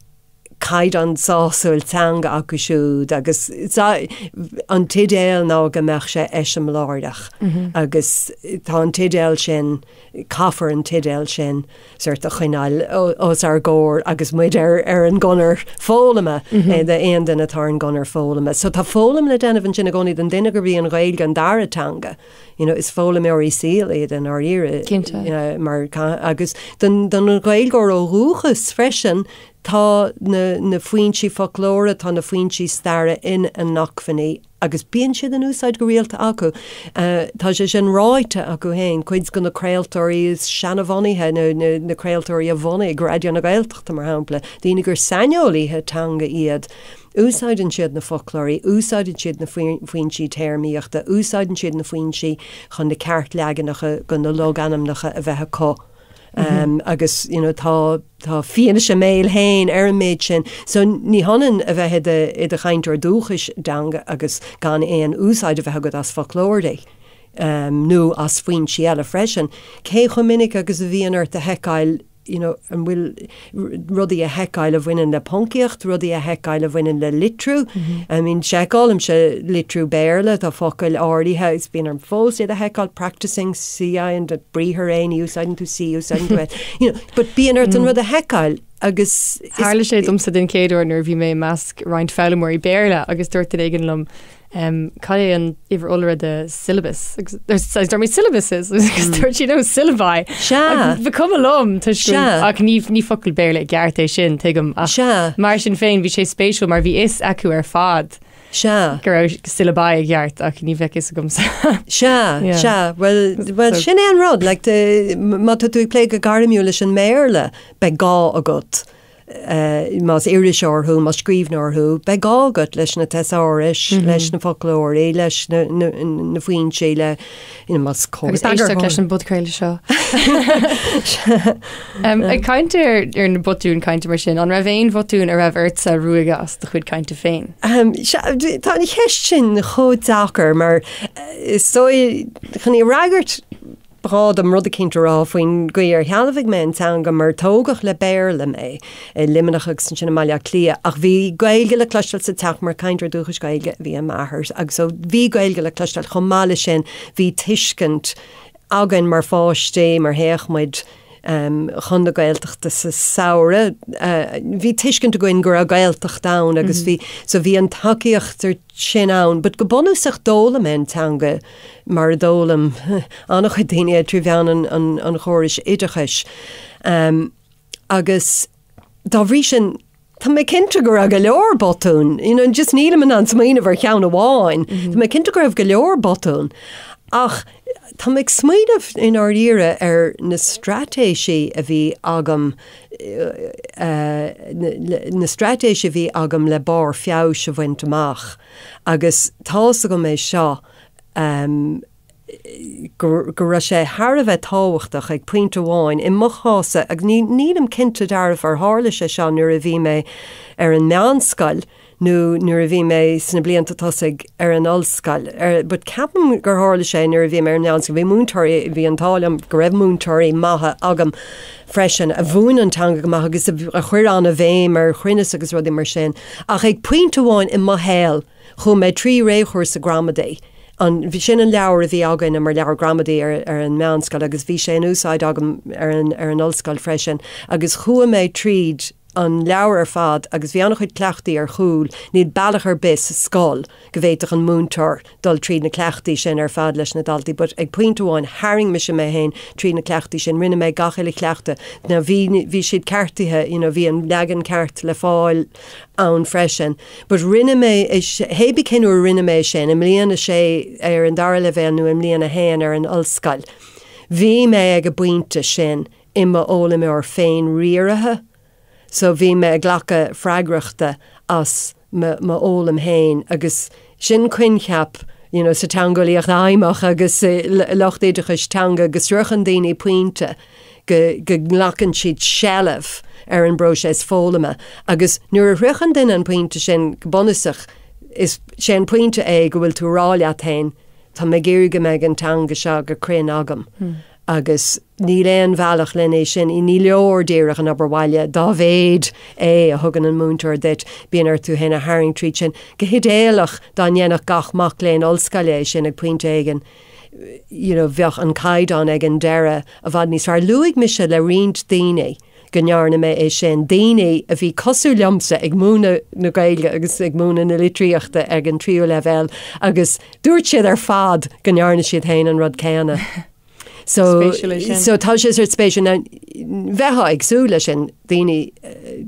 [SPEAKER 2] caighdeán sásúil teanga acu siúd agus an t-idéal ná go mbeadh sé eiseamláireach agus tá an t-idéal sin, caithfear an t-idéal sin sort a choinneáil os ár gcomhair agus muid ar ar an gconair foghlama d'aon duine atá ar an gconair foghlama. So tá foghlaim le déanamh ansin i gcónaí don duine gurb í an Ghaeilge an dara teanga. You know, is foghlaimeoirí saoil iad i ndáiríre.
[SPEAKER 1] Cinnte.
[SPEAKER 2] Mar agus don don Ghaeilgeoir ó dhúchas freisin tá na na foinsí foclóra, tá na foinsí staire ina n-acmhainní agus bíonn siad in úsáid go rialta acu. Tá sé sin ráite acu féin, cuid de na craoltóirí is seanbhunaithe, nó na craoltóirí a bhunaigh Raidió na Gaeltachta, mar shampla, daoine gur saineolaithe teanga iad, úsáideann siad na foclóirí, úsáideann siad na foinsí téarmaíochta, úsáideann siad na foinsí chun na ceartleaganacha de na logainmneacha a bheith acu. Agus you know tá tá fianaise béil féin ar an méid sin. So ní hionann a bheith i do i do chainteoir dúchais teanga agus gan aon úsáid a bheith agat as foclóirí nó as foinsí eile freisin. Cé chomh minic agus a bhíonn ort a sheiceáil you know an bhfuil rudaí a sheiceáil a bhaineann le poncaíocht, rudaí a sheiceáil a bhaineann le litriú. I mean seiceálaimse litriú Béarla, tá focail áirithe is bíonn orm fós iad a sheiceáil, practising, C I and briathar é, ní úsáideann tú C, úsáideann tú S, you know, but bíonn ort an rud a sheiceáil agus
[SPEAKER 1] Tharla sé domsa den chéad uair nuair a bhí mé i measc roinnt foghlaimeoirí Béarla agus dúirt duine éigin liom um, cad é an uimhir iolra de syllabus? Agus dúirt mé syllabuses agus dúirt sí no syllabi.
[SPEAKER 2] Sea.
[SPEAKER 1] Ba cuma liom toisc
[SPEAKER 2] Sea.
[SPEAKER 1] ach ní ní focal Béarla i gceart é sin tuigim ach
[SPEAKER 2] Sea.
[SPEAKER 1] mar sin féin bhí sé spéisiúil mar bhí fhios acu ar fad
[SPEAKER 2] Sea.
[SPEAKER 1] go raibh syllabi i gceart ach ní bheadh fhios agamsa.
[SPEAKER 2] Sea,
[SPEAKER 1] Yeah.
[SPEAKER 2] sea, well, well
[SPEAKER 1] So-
[SPEAKER 2] sin é an rud, like, de, má tá tú ag plé go gairmiúil leis an mBéarla, beidh gá agat Más iriseoir thú, más scríbhneoir thú, beidh gá agat leis na teasárais, leis na foclóirí, leis na foinsí, le, you know, más
[SPEAKER 1] Agus éisteacht leis an bpodchraoladh seo. Ag caint ar ar na botúin cainte mar sin, an raibh aon bhotún a raibh ortsa ruaigeadh as do chuid cainte féin?
[SPEAKER 2] Tá an cheist sin chomh deacair mar is dóigh chun í a fhreagairt, Ba ghá dom rud eicínt a rá faoin gcaoi ar shealbhaigh mé an teanga mar tógadh le Béarla mé, i Luimneach agus ansin i mBaile Átha Cliath, ach bhí Gaeilge le cloisteáil sa teach mar cainteoir dúchais Gaeilge a bhí i m'athair agus so bhí Gaeilge le cloisteáil. Chomh maith leis sin bhí tuiscint againn mar pháistí mar théadh muid chun na Gaeltachta sa samhradh, bhí tuiscint againn go raibh Gaeltacht ann agus bhí, so bhí an tacaíocht sin ann. But go bunúsach d'fhoghlaim mé an teanga mar a d'fhoghlaim an-chuid daoine é trí mheán an chórais oideachais. Agus dá bhrí sin, tá mé cinnte go raibh go leor botún, you know, just nílim in ann smaoineamh ar cheann amháin, tá mé cinnte go raibh go leor botún. Ach. Tá mé ag smaoineamh i ndáiríre ar na straitéisí a bhí agam, na straitéisí a bhí agam le barr feabhais a bhaint amach agus tá's agam é seo, go raibh sé thar a bheith tábhachtach ag pointe amháin, i mo chás-sa, agus nílim cinnte dearfa ar tharla sé seo nuair a bhí mé ar an meánscoil nó nuair a bhí mé sna blianta tosaigh ar an ollscoil, but ceapaim gur tharla sé nuair a bhí mé ar an meánscoil, bhí múinteoirí, bhí an t-ádh liom go raibh múinteoirí maithe agam freisin a mhúin an teanga go maith agus a chuir an-bhéim ar chruinneas agus rudaí mar sin. Ach ag pointe amháin i mo shaol, Chuaigh mé trí réchúrsa gramadaí. An, sin an leabhar a bhí againne mar leabhar gramadaí ar, ar an meánscoil agus bhí sé in úsáid agam ar an, ar an ollscoil freisin agus chuaigh mé tríd an leabhar ar fad agus bhí an-chuid cleachtaí ar chúl, níl bealach ar bith sa scoil go bhféadfadh an múinteoir dul tríd na cleachtaí sin ar fad leis na daltaí but ag pointe amháin tharraing mise mé féin tríd na cleachtaí sin, rinne mé gach uile chleachtadh. Now bhí, bhí siad ceartaithe, you know, bhí an leagan ceart le fáil ann freisin. But rinne mé é, hébí cén uair a rinne mé é sin, i mbliain a sé ar an dara leibhéal nó i mbliain a haon ar an ollscoil, bhí mé ag an bpointe sin i m'fhoghlaimeoir féin-riaraithe, so bhí mé ag glacadh freagrachta as m'fhoghlaim féin agus sin coincheap you know sa teangeolaíocht fheidhmeach agus sa lucht oideachais teanga go sroicheann daoine pointe go go nglacann siad seilbh ar an bpróiseas foghlama agus nuair a shroicheann duine an pointe sin go bunúsach is sé an pointe é go bhfuil tú ag rá leat féin tá mé ag iarraidh go mbeidh an teanga seo go cruinn agam. Agus níl aon bhealach len é sin, ní leor díreach an obair bhaile, dá mhéad é a thugann an múinteoir duit, bíonn ort tú féin a tharraingt tríd sin. Go hidéalach, dá ndéanfadh gach mac léinn ollscoile é sin ag pointe éigin, you know, bheadh an caighdeán ag an deireadh i bhfad níos fearr. Luaigh mise le roinnt daoine go ndearna mé é sin, daoine a bhí cosúil liomsa ag múineadh na Gaeilge agus ag múineadh na litríochta ag an tríú leibhéal agus dúirt siad ar fad go ndearna siad féin an rud céanna. So, so tá sé sort spéisiúil. Now, bheifeá ag súil leis sin, daoine,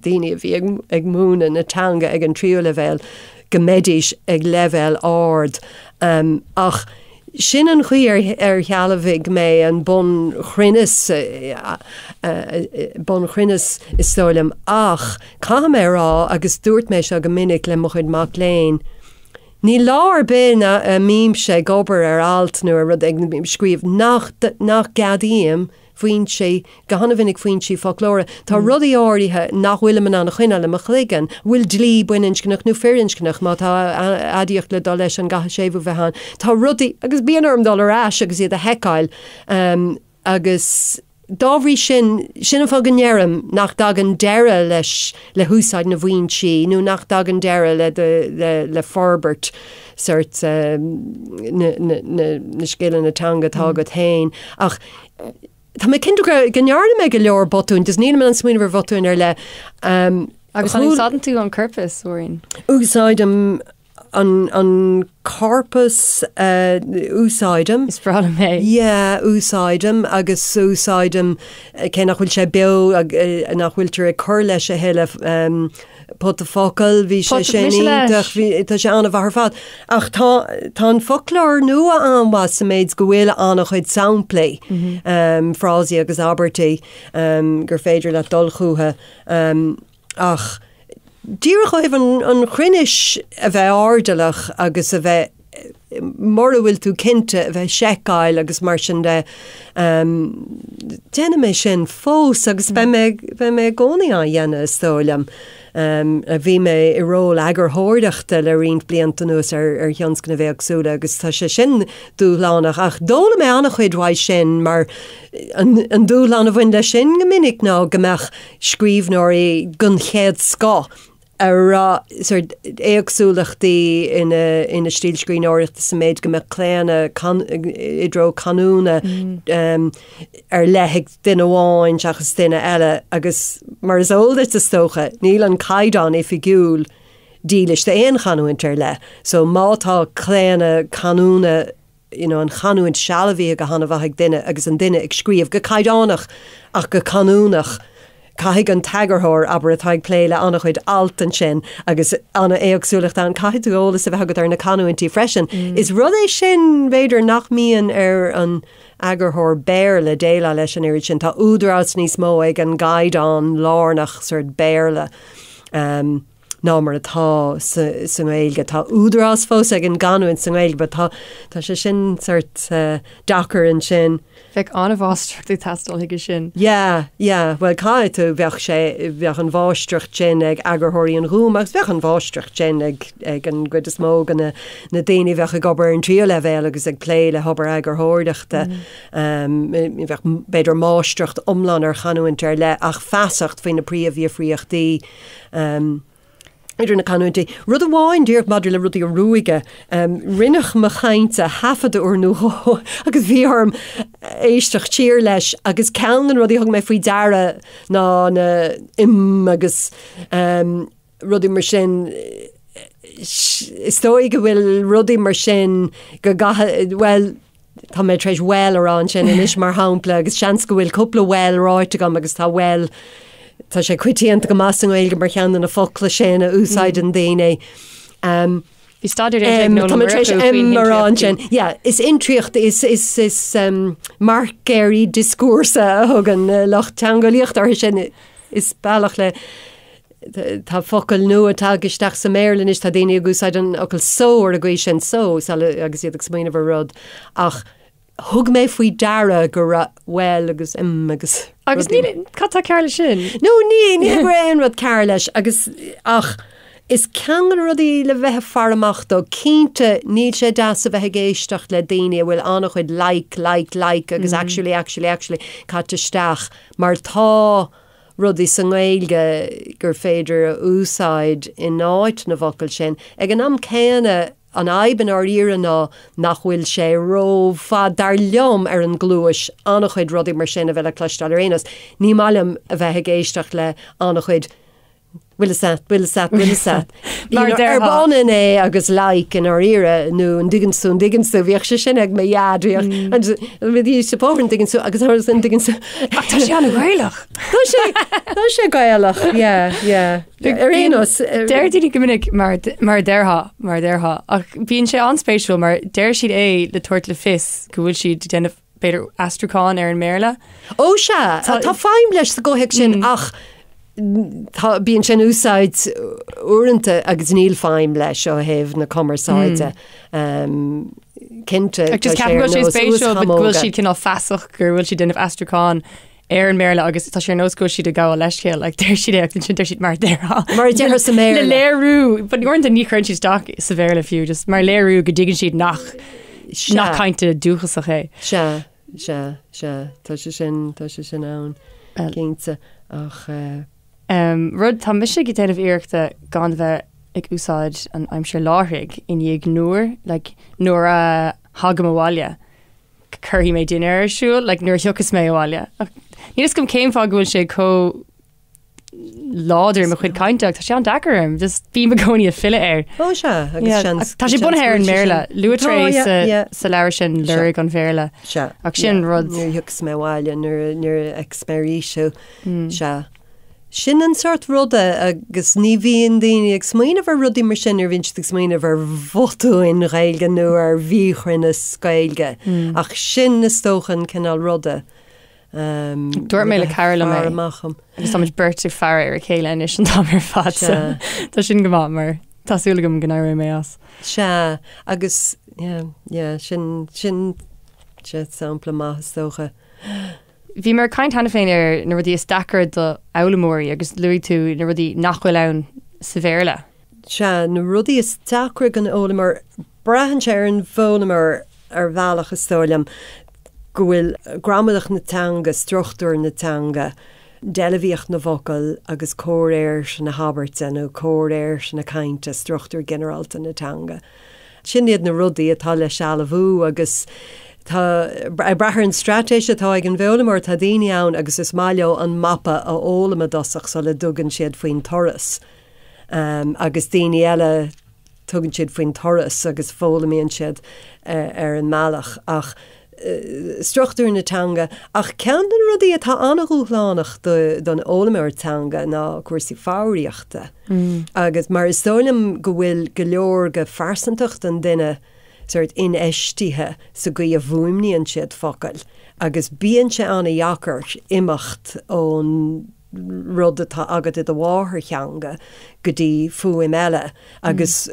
[SPEAKER 2] daoine a bhí ag, ag múineadh na teanga ag an tríú leibhéal, go mbeidís ag leibhéal ard. Um, ach sin an chaoi ar, ar shealbhaigh mé an bunchruinneas, bunchruinneas is dóigh liom. Ach caithfidh mé a rá, agus dúirt mé seo go minic le mo chuid mac léinn, Níl lá ar bith a mbímse ag obair ar alt nó ar rud ag scríobh nach nach gceadaím foinsí, go han-mhinic foinsí foclóra. Tá rudaí áirithe nach bhfuilim in ann a choinneáil i mo chloigeann. An bhfuil dlí baininscneach nó firinscneach? Má tá aidiacht le dul leis an gcaithfidh séimhiú bheith ann? Tá rudaí, agus bíonn orm dul ar ais agus iad a sheiceáil. Agus dá bhrí sin, sin an fáth go ndeirim nach dtagann deireadh leis, le húsáid na bhfoinsí, nó nach dtagann deireadh le do, le, le forbairt sort na, na, na, na scileanna teanga atá agat féin. Ach tá mé cinnte go, go ndearna mé go leor botúin, just nílim in ann smaoineamh ar bhotúin ar leith.
[SPEAKER 1] Agus an úsáideann tú an corpas, Mháirín?
[SPEAKER 2] Úsáidim An an corpas a úsáidim.
[SPEAKER 1] Is breá liom é.
[SPEAKER 2] Yeah, úsáidim agus úsáidim cé nach bhfuil sé beo nach bhfuiltear ag cur leis a thuilleadh pota focal, bhí sé sin iontach, bhí tá sé an-mhaith ar fad. Ach tá tá an foclóir nua an-mhaith sa méid go bhfuil an-chuid samplaí, frásaí agus abairtí gur féidir leat dul chucu. Ach díreach ó thaobh an chruinnis a bheith airdeallach agus a bheith, mura bhfuil tú cinnte, a bheith ag seiceáil agus mar sin de, déanaim é sin fós agus beidh mé, beidh mé i gcónaí á dhéanamh is dóigh liom. Bhí mé i ról eagarthóireachta le roinnt blianta anuas ar ar thionscnaimh éagsúla agus tá sé sin dúshlánach ach d'fhoghlaim mé an-chuid uaidh sin mar an dúshlán a bhain leis sin go minic ná go mbeadh scríbhneoirí den chéad scoth a raibh sort éagsúlachtaí ina ina stíl scríbhneoireachta sa méid go mbeadh claonadh i dtreo canúna ar leith ag duine amháin seachas duine eile agus mar is eol duit is dócha, níl an caighdeán oifigiúil dílis d'aon chanúint ar leith so má tá claonadh canúna you know an chanúint sealbhaithe go han-mhaith ag duine agus an duine ag scríobh go caighdeánach ach go canúnach. Caithfidh an t-eagarthóir, abair, atá ag plé le an-chuid alt ansin agus an-éagsúlacht ann, caithfidh tú eolas a bheith agat ar na canúintí freisin. Is rud é sin, b'fhéidir, nach mbíonn ar an eagarthóir Béarla déileáil leis an oiread sin. Tá údarás níos mó ag an gcaighdeán lárnach sort Béarla ná mar atá sa nGaeilge. Tá údarás fós ag an gcanúint sa nGaeilge but tá tá sé sin sort deacair ansin.
[SPEAKER 1] Bheadh an-mháistreacht ag teastáil chuige sin.
[SPEAKER 2] Yeah, yeah, bhuel caithfidh tú, bheadh sé, bheadh an mháistreacht sin ag eagarthóirí an Ghúim agus bheadh an mháistreacht sin ag ag an gcuid is mó de na na daoine a bheadh ag obair ar an tríú leibhéal agus ag plé le hobair eagarthóireachta. Bheadh b'fhéidir máistreacht iomlán ar chanúint ar leith ach feasacht faoi na príomhdhifríochtaí idir na canúintí. Rud amháin díreach maidir le rudaí a ruaigeadh, rinneadh mo chaint a thaifeadadh uair nó dhó agus bhí orm éisteacht siar leis agus ceann de na rudaí a thug mé faoi deara ná na im agus rudaí mar sin. Is dóigh go bhfuil rudaí mar sin go gcaithfidh, bhuel, tá mé tar éis well a rá ansin anois mar shampla agus seans go bhfuil cúpla well ráite agam agus tá well, tá sé coitianta go maith sa nGaeilge mar cheann de na focla sin a úsáideann daoine.
[SPEAKER 1] Um, Bhí staidéar déanta ag Noel Tá mé tar éis
[SPEAKER 2] M a rá ansin. Yeah, is intriacht, is, is, is um, marcéirí dioscúrsa a thugann lucht teangeolaíochta orthu sin. Is bealach le Tá focail nua tagtha isteach sa mBéarla anois, tá daoine ag úsáid an fhocal so ar an gcaoi sin, so, agus iad ag smaoineamh ar rud, ach thug mé faoi deara go raibh well agus em agus
[SPEAKER 1] Agus níl, cad tá cearr leis sin?
[SPEAKER 2] No, ní, ní go raibh aon rud cearr leis agus, ach is ceann de na rudaí le bheith ag faire amach dó. Cinnte, níl sé deas a bheith ag éisteacht le daoine a bhfuil an-chuid like, like, like agus actually, actually, actually caite isteach mar tá rudaí sa nGaeilge gur féidir a úsáid in áit na bhfocal sin. Ag an am céanna, an fhadhb i ndáiríre ná nach bhfuil sé rófhada, dar liom, ar an gcluais, an-chuid rudaí mar sin a bheith le cloisteáil ar aon nós. Ní maith liom a bheith ag éisteacht le an-chuid bhfuil fhios a't, bhfuil fhios a't, bhfuil fhios a't. Mar a déarfá. Arb ionann é agus like i ndáiríre, nó an dtuigeann tú, an dtuigeann tú, bhíodh sé sin ag mo dhaid, bhíodh, bhíodh sa bóthar an dtuigeann tú agus an dtuigeann tú.
[SPEAKER 1] Ach tá sé an-Ghaelach.
[SPEAKER 2] Tá sé, tá sé Gaelach, yeah, yeah. Ar aon nós.
[SPEAKER 1] Deir daoine go minic mar, mar a déarfá, mar a déarfá, ach bíonn sé an-spéisiúil mar deir siad é le tabhairt le fios go bhfuil siad ag déanamh b'fhéidir aistriúchán ar an mBéarla.
[SPEAKER 2] Ó sea, tá feidhm leis sa gcomhthéacs sin ach tá, bíonn sé in úsáid uaireanta agus níl feidhm leis ó thaobh na cumarsáide. Cinnte,
[SPEAKER 1] tá sé ar nós spéisiúil go bhfuil siad cineál feasach go bhfuil siad ag déanamh aistriúchán ar an mBéarla agus tá sé ar nós go bhfuil siad ag gabháil leithscéal, like, deir siad é agus ansin deir siad mar a déarfá.
[SPEAKER 2] Mar a déarfá sa
[SPEAKER 1] mBéarla. Le léiriú, but uaireanta ní chuireann siad isteach sa Bhéarla fiú, just mar léiriú go dtuigeann siad nach nach caint dúchasach
[SPEAKER 2] é. Sea, sea, sea, tá sé sin, tá sé sin ann, cinnte, ach.
[SPEAKER 1] Rud, tá mise ag déanamh iarrachta gan bheith ag úsáid an aimsir láithrigh i ndiaidh nuair, like, nuair a thagaim abhaile, cuirfidh mé dinnéar ar siúl, like, nuair a thiocfas mé abhaile. Ach níl fhios agam cén fáth go bhfuil sé chomh láidir i mo chuid cainte ach tá sé an-deacair orm, just bím i gcónaí ag filleadh air.
[SPEAKER 2] Ó sea, agus Yeah, seans.
[SPEAKER 1] ach tá sé bunaithe ar an mBéarla. Luaitear é sa, yeah. sa leabhar sin Lorg an Bhéarla.
[SPEAKER 2] Sea.
[SPEAKER 1] Ach sin rud.
[SPEAKER 2] Nuair a thiocfas mé abhaile, nuair a, nuair a fheicfeas mé arís thú. Sea. Sin an sórt ruda agus ní bhíonn daoine ag smaoineamh ar rudaí mar sin nuair a bhíonn siad ag smaoineamh ar bhotúin Ghaeilge nó ar mhíchruinneas Gaeilge. Ach sin is dócha an cineál ruda.
[SPEAKER 1] Dúirt mé le cara liom é. Amach
[SPEAKER 2] um.
[SPEAKER 1] Agus táimid beirt ag faire ar a chéile anois an t-am ar fad so tá sin go maith mar tá súil agam go n-éireoidh mé as.
[SPEAKER 2] Sea, agus yeah, yeah, sin, sin, sea, sampla maith is dócha.
[SPEAKER 1] Bhíomar ag caint cheana féin ar na rudaí is deacra do fhoghlaimeoirí agus luaigh tú na rudaí nach bhfuil ann sa Bhéarla.
[SPEAKER 2] Sea, na rudaí is deacra don fhoghlaimeoir, braitheann sé ar an bhfoghlaimeoir ar bhealach is dóigh liom, go bhfuil gramadach na teanga, struchtúr na teanga, deilbhíocht na bhfocal agus comhréir na habairte nó comhréir na cainte, struchtúr ginearálta na teanga. Sin iad na rudaí atá le sealbhú agus tá, ag brath ar an straitéis atá ag an bhfoghlaimeoir, tá daoine ann agus is maith leo an mapa a fhoghlaim i dtosach sula dtugann siad faoin turas agus daoine eile tugann siad faoin turas agus foghlaimíonn siad ar an mbealach. Ach. struchtúr na teanga. Ach ceann de na rudaí atá an-dhúshlánach don fhoghlaimeoir teanga ná cúrsaí foghraíochta. Agus mar is dóigh liom go bhfuil go leor de phearsantacht an duine sórt infheistithe sa gcaoi a bhfuaimníonn siad focail agus bíonn sé an-dheacair imeacht ón rud atá agat i do mháthairtheanga go dtí fuaim eile agus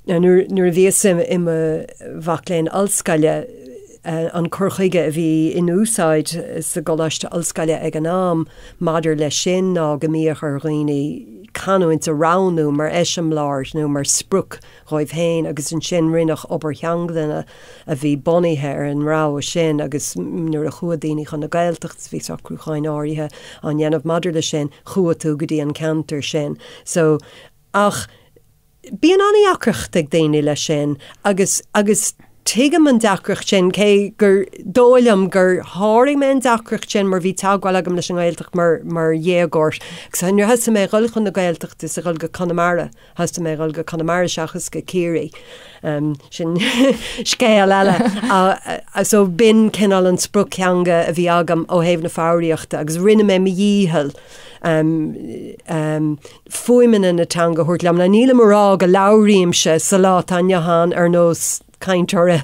[SPEAKER 2] nuair a bhíos i mo mhac léinn ollscoile an cur chuige a bhí in úsáid sa gcoláiste ollscoile ag an am maidir leis sin ná go mbíodh ar dhaoine canúint a roghnú mar eiseamláir nó mar sprioc dhóibh féin agus ansin rinneadh obair theanglainne a bhí bunaithe ar an rogha sin agus nuair a chuaigh daoine chun na Gaeltachta bhí socrúcháin áirithe á ndéanamh maidir leis sin, chuaigh tú go dtí an ceantar sin. So, ach bíonn an-deacracht ag daoine leis sin agus, agus tuigim an deacracht sin cé gur dóigh liom gur sháraigh mé an deacracht sin mar bhí teagmháil agam leis an nGaeltacht mar, mar dhéagóir agus nuair a thosaigh mé a dhul chun na Gaeltachta is a dhul go Conamara, Thosaigh mé a dhul go Conamara seachas go Ciarraí. Sin scéal eile. So b'in cineál an sprioctheanga a bhí agam ó thaobh na foghraíochta agus rinne mé mo dhícheall fuaimeanna na teanga a thabhairt liom. Now nílim a rá go labhraímse sa lá atá inniu ann ar nós cainteoir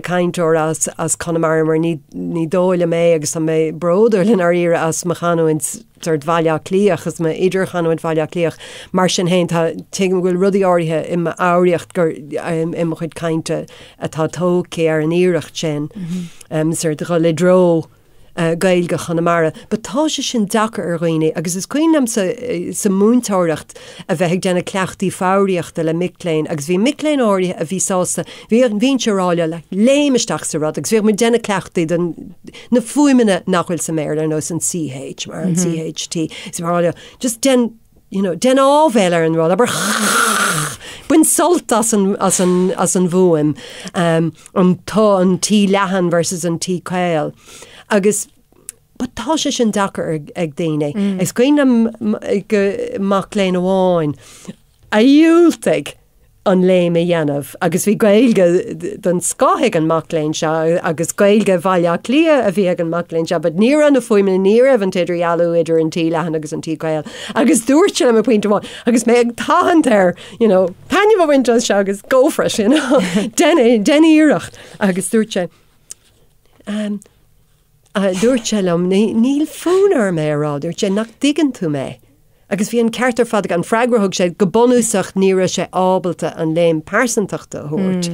[SPEAKER 2] cainteoir as as Conamara mar ní ní dóigh liom é agus tá mé bródúil i ndáiríre as mo chanúint sórt Bhaile Átha Cliath agus m'idirchanúint Bhaile Átha Cliath. Mar sin féin tá tuigim go bhfuil rudaí áirithe i m'fhoghraíocht gur i mo chuid cainte atá tógtha ar an iarracht sin sórt dhul i dtreo Gaeilge Chonamara. But tá sé sin deacair ar dhaoine agus is cuimhin liomsa sa múinteoireacht a bheith ag déanamh cleachtaí foghraíochta le mic léinn agus bhí mic léinn áirithe a bhí sásta, bhí, bhínnse ag rá leo like léim isteach sa rud agus bhíodh muid ag déanamh cleachtaí den na fuaimeanna nach bhfuil sa mBéarla ar nós an CH mar an CHT is mar rá leo just déan you know, déan áibhéil ar an rud, abair bain sult as an, as an, as an bhfuaim, um, an t, an T leathan versus an T caol. Agus but tá sé sin deacair ag, ag daoine. Mm. Is cuimhin liom go mac léinn amháin a dhiúltaigh an léim a dhéanamh agus bhí Gaeilge den scoth ag an mac léinn seo agus Gaeilge Bhaile Átha Cliath a bhí ag an mac léinn seo but ní raibh na fuaimeanna, ní raibh an t-idirdhealú idir an T leathan agus an T caol agus dúirt sé liom ag pointe amháin agus mé ag tathant air you know, taitneamh a bhaint as seo agus go for it, you know, déan déan iarracht agus dúirt sé um, dúirt sé liom níl fonn orm é a rá, dúirt sé nach dtuigeann tú mé. Agus bhí an ceart ar fad aige, an freagra a thug sé, go bunúsach ní raibh sé ábalta an léim pearsantachta a thabhairt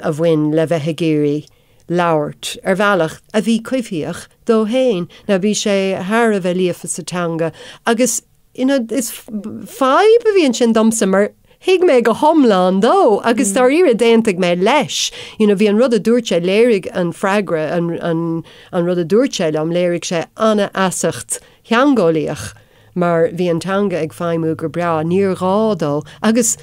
[SPEAKER 2] a bhain le bheith ag iarraidh labhairt ar bhealach a bhí coimhthíoch dó féin. Now bhí sé thar a bheith líofa sa teanga agus you know is fadhb a bhí ansin domsa mar thuig mé go hiomlán dó agus dáiríre d'aontaigh mé leis. You know bhí an rud a dúirt sé, léirigh an freagra, an, an, an rud a dúirt sé liom, léirigh sé an-fheasacht theangeolaíoch mar bhí an teanga ag feidhmiú go breá, níor ghá dó. Agus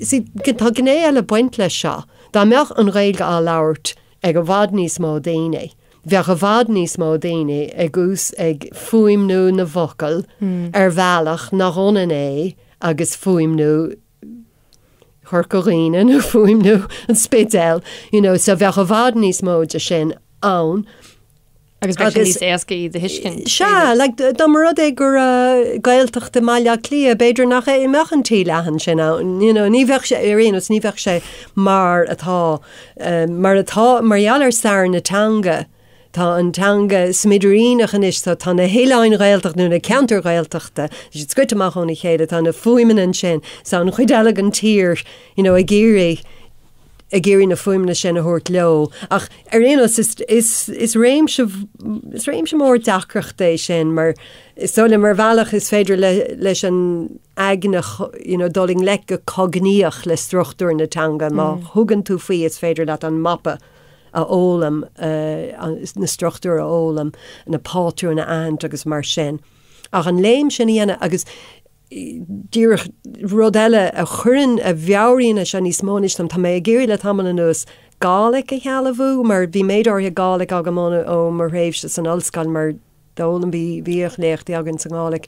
[SPEAKER 2] see, tá gné eile ag baint leis seo, dá mbeadh an Ghaeilge á labhairt ag i bhfad níos mó daoine, bheadh i bhfad níos mó daoine ag ús ag fuaimniú na bhfocal ar bhealach nach ionann é agus fuaimniú Chorca Dhuibhne nó fuaimniú an Spidéil, you know, so bheadh i bhfad níos mó de sin ann.
[SPEAKER 1] Agus bheadh sé níos éasca iad a thuiscint.
[SPEAKER 2] Sea, like, dá mba rud é go raibh Gaeltacht i mBaile Átha Cliath, b'fhéidir nach é mbeadh an T leathan sin ann, you know, ní bheadh sé, ar aon nós, ní bheadh sé mar atá, mar atá, mar gheall ar stair na teanga, Tá an teanga smidiríneach anois, tá, tá na hoileáin Ghaeltachta nó na ceantair Ghaeltachta, tá siad scoite amach óna chéile, tá na fuaimeanna ansin, tá an chuid eile den tír, you know, ag iarraidh, ag iarraidh na fuaimeanna sin a thabhairt leo. Ach ar aon nós, is, is, is réimse, is réimse mór deacrachta é sin mar is dóigh liom ar bhealach is féidir le, leis an aigne, you know, dul i ngleic go cognaíoch le struchtúr na teanga. Má thugann tú faoi is féidir leat an mapa a fhoghlaim, na struchtúir a fhoghlaim, na pátrúin a aithint agus mar sin. Ach an léim sin a dhéanamh agus díreach rud eile a chuireann, a mheabhraíonn é seo níos mó anois dom, tá mé ag iarraidh le tamall anuas Gàidhlig a shealbhú mar bhí méid áirithe Gàidhlig agam ó mo thréimhse san ollscoil mar d'fhoghlaim, bhí, bhíodh léachtaí againn sa nGàidhlig.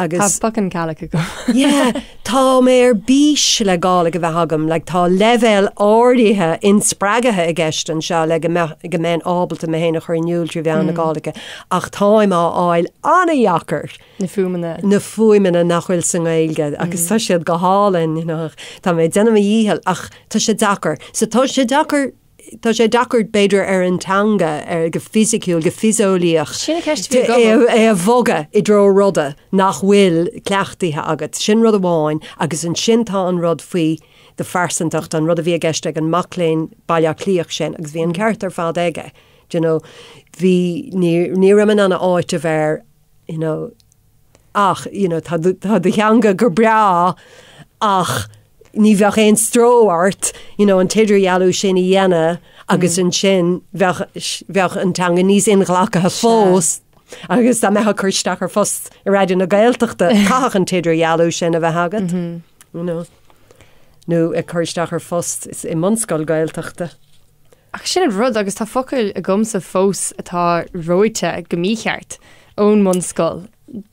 [SPEAKER 2] Agus.
[SPEAKER 1] Tá beagán Gàidhlig agam.
[SPEAKER 2] Yeah, tá mé ar bís le Gàidhlig a bheith agam, like tá leibhéal áirithe inspreagaithe i gceist anseo le go mbeadh, go mbeinn ábalta mé féin a chur in iúl trí mheán na Gàidhlige, ach táim á fháil an-dheacair.
[SPEAKER 1] Na fuaimeanna.
[SPEAKER 2] Na fuaimeanna nach bhfuil sa nGaeilge agus tá siad go hálainn, you know, tá mé ag déanamh mo dhícheall ach tá sé deacair. So tá sé deacair Tá sé deacair, b'fhéidir, ar an teanga, ar, go fisiciúil, go fiseolaíoch,
[SPEAKER 1] Sin an cheist a bhí agam.
[SPEAKER 2] é a bhogadh i dtreo ruda nach bhfuil cleachtaithe agat. Sin rud amháin agus ansin tá an rud faoi do phearsantacht, an rud a bhí i gceist ag an mac léinn Baile Átha Cliathach sin agus bhí an ceart ar fad aige, do you know, bhí, ní, ní raibh mé in ann a áiteamh air, you know, ach, you know, tá do, tá do theanga go breá ach ní bheadh aon stró ort, you know, an t-idirdhealú sin a dhéanamh agus ansin bheadh, bheadh an teanga níos inghlactha fós agus dá mbeifeá ag cur isteach ar phost i Raidió na Gaeltachta, caithfidh an t-idirdhealú sin a bheith agat, you know, nó ag cur isteach ar phost i mbunscoil Gaeltachta.
[SPEAKER 1] Ach sin an rud, agus tá focail agamsa fós atá reoite go mícheart ón mbunscoil,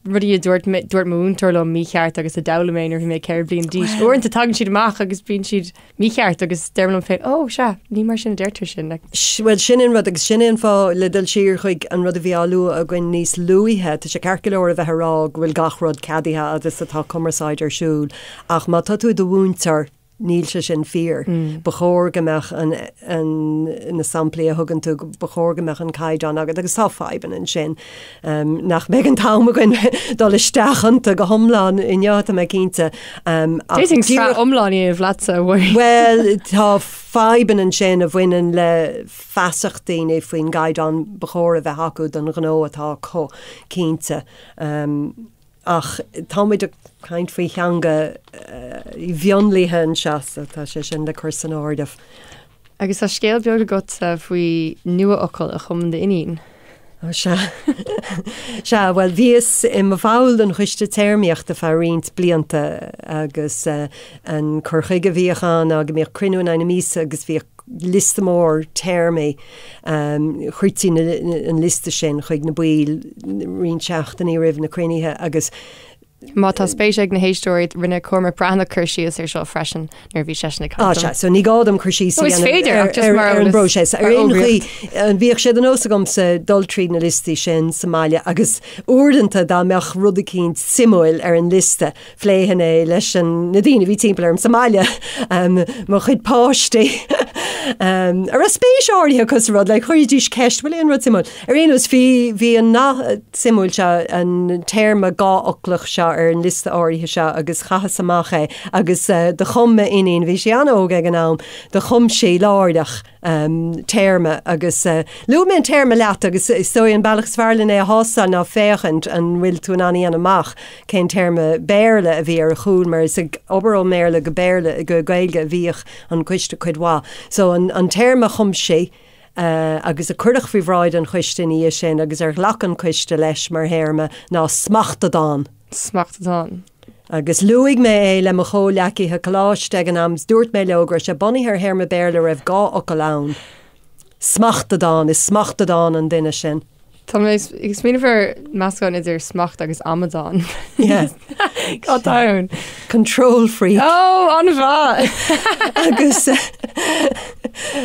[SPEAKER 1] rudaí a dúirt mé, dúirt mo mhúinteoir liom mícheart agus a d'fhoghlaim mé nuair a bhí mé 4 bliain d'aois. Uaireanta tagann siad amach agus bíonn siad mícheart agus deirim liom féin, 'Ó, sea, ní mar sin a deirtear sin. Like.
[SPEAKER 2] Bhuel, sin an rud agus sin é an fáth le dul siar chuig an rud a bhí á lua againn níos luaithe, tá sé ceart go leor a bheith ag rá go bhfuil gach rud ceadaithe agus atá cumarsáid ar siúl ach má tá tú i do mhúinteoir, Níl sé sin fíor. Ba chóir go mbeadh an, an, na samplaí a thugann tú, ba chóir go mbeadh an caighdeán agat agus tá fadhbanna ansin nach mbeidh an t-am againn dul isteach iontu go hiomlán inniu, tá mé cinnte.
[SPEAKER 1] Ach D'fhéadfainn sraith iomlán a dhéanamh leatsa, a Mháirín.
[SPEAKER 2] Bhuel, tá fadhbanna ansin a bhaineann le feasacht daoine faoin gcaighdeán ba chóir a bheith acu don ghnó atá acu, cinnte. Ach tá muid ag caint faoi theanga mhionlaithe anseo so tá sé sin le cur san áireamh.
[SPEAKER 1] Agus tá scéal beag agatsa faoi nuafhocal a chum d'iníon.
[SPEAKER 2] Ó sea. Sea, bhuel bhíos i mo bhall den Choiste Téarmaíochta feadh roinnt blianta agus an cur chuige a bhíodh ann ná go mbíodh cruinniú in aghaidh na míosa agus bhíodh liosta mór téarmaí. Chuirtí an liosta sin chuig na baill roinnt seachtainí roimh na cruinnithe agus.
[SPEAKER 1] Má tá spéis ag na héisteoirí, rinne Cormac Breathnach cur síos air seo freisin nuair a bhí seisean ag
[SPEAKER 2] caint. Á sea, so ní gá dom cur síos
[SPEAKER 1] a dhéanamh
[SPEAKER 2] ar an bpróiseas. Ar aon chaoi, bhíodh sé de nós agamsa dul tríd na liostaí sin sa mbaile agus uaireanta dá mbeadh rud eicínt suimiúil ar an liosta, Phléifinn é leis na daoine a bhí timpeall orm sa mbaile, mo chuid páistí, a raibh spéis áirithe acu sa rud, like, chuiridís ceist, bhfuil aon rud suimiúil? Ar aon nós, bhí, bhí an nath suimiúil seo, an téarma dháfhoclach seo ar an liosta áirithe seo agus chaitheas amach é agus do chum m'iníon, bhí sí an-óg ag an am, do chum sí láithreach, téarma agus luaigh mé an téarma leat agus is dóigh an bealach is fearr len é a thástáil ná féachaint an bhfuil tú in ann a dhéanamh amach cén téarma Béarla a bhí ar a chúl mar is ag obair ó mBéarla go Béarla go Gaeilge a bhíodh an coiste cuid mhaith. So an an téarma a chum sí agus a cuireadh faoi bhráid an choiste ina dhiaidh sin agus ar ghlac an coiste leis mar théarma ná smachtadán.
[SPEAKER 1] Smachtadán.
[SPEAKER 2] Agus luaigh mé é le mo chomhleacaithe coláiste ag an am is dúirt mé leo go raibh sé bunaithe ar théarma Béarla a raibh dhá fhocal ann. Smachtadán, is smachtadán an duine sin.
[SPEAKER 1] Tá mé ag smaoineamh ar meascán idir smacht agus amadán.
[SPEAKER 2] Yeah.
[SPEAKER 1] Cad tá ann?
[SPEAKER 2] Control freak.
[SPEAKER 1] Ó, an-mhaith!
[SPEAKER 2] Agus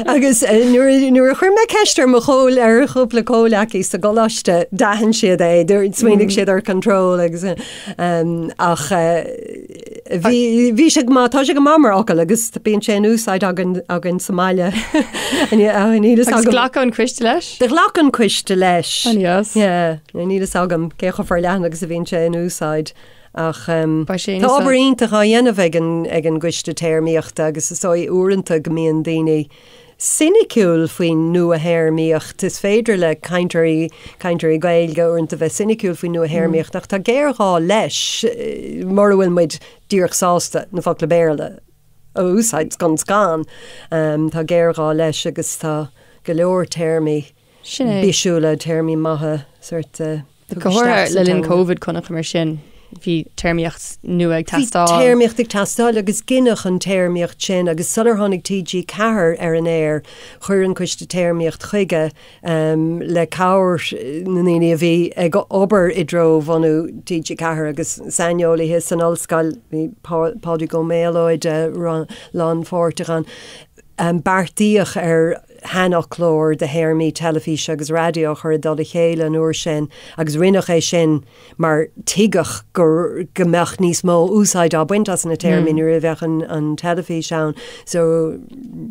[SPEAKER 2] Agus nuair a chuir mé ceist ar mo chomh ar chúpla comhleacaí sa gcoláiste, d'aithin siad é, smaoinigh siad ar control agus ach bhí bhí sé go maith, tá sé go maith mar fhocal agus bíonn sé in úsáid againn againn sa mbaile.
[SPEAKER 1] Níl fhios agam. Agus ghlac an coiste leis?
[SPEAKER 2] Do ghlac an coiste leis.
[SPEAKER 1] An-deas.
[SPEAKER 2] Yeah, níl fhios agam cé chomh forleathan agus a bhíonn sé in úsáid. Ach tá obair iontach á dhéanamh ag an ag an gCoiste Téarmaíochta agus is dóigh uaireanta go mbíonn daoine soiniciúil faoin nua-théarmaíocht. Is féidir le cainteoirí cainteoirí Gaeilge uaireanta bheith soiniciúil faoin nua-théarmaíocht ach tá géarghá leis mura bhfuil muid díreach sásta na focla Béarla a úsáid scun scan. Tá géarghá leis agus tá go leor téarmaí
[SPEAKER 1] Sin é.
[SPEAKER 2] bisiúla, téarmaí maithe sórt
[SPEAKER 1] Go háirithe le linn Covid chonaiceamar sin. bhí téarmaíocht nua ag teastáil.
[SPEAKER 2] Bhí téarmaíocht ag teastáil agus gineadh an téarmaíocht sin agus sular tháinig TG4 ar an aer, chuir an Coiste Téarmaíocht chuige le cabhair na ndaoine a bhí ag obair i dtreo bhunú TG4 agus saineolaithe san ollscoil, bhí Pádraig Ó Méalóid lánpháirteach ann. Beartaíodh ar shainfhoclóir de théarmaí teilifíse agus raidió a chur i dtoll a chéile an uair sin agus rinneadh é sin mar tuigeadh go go mbeadh níos mó úsáid á baint as na téarmaí nuair a bheadh an an teilifís ann. So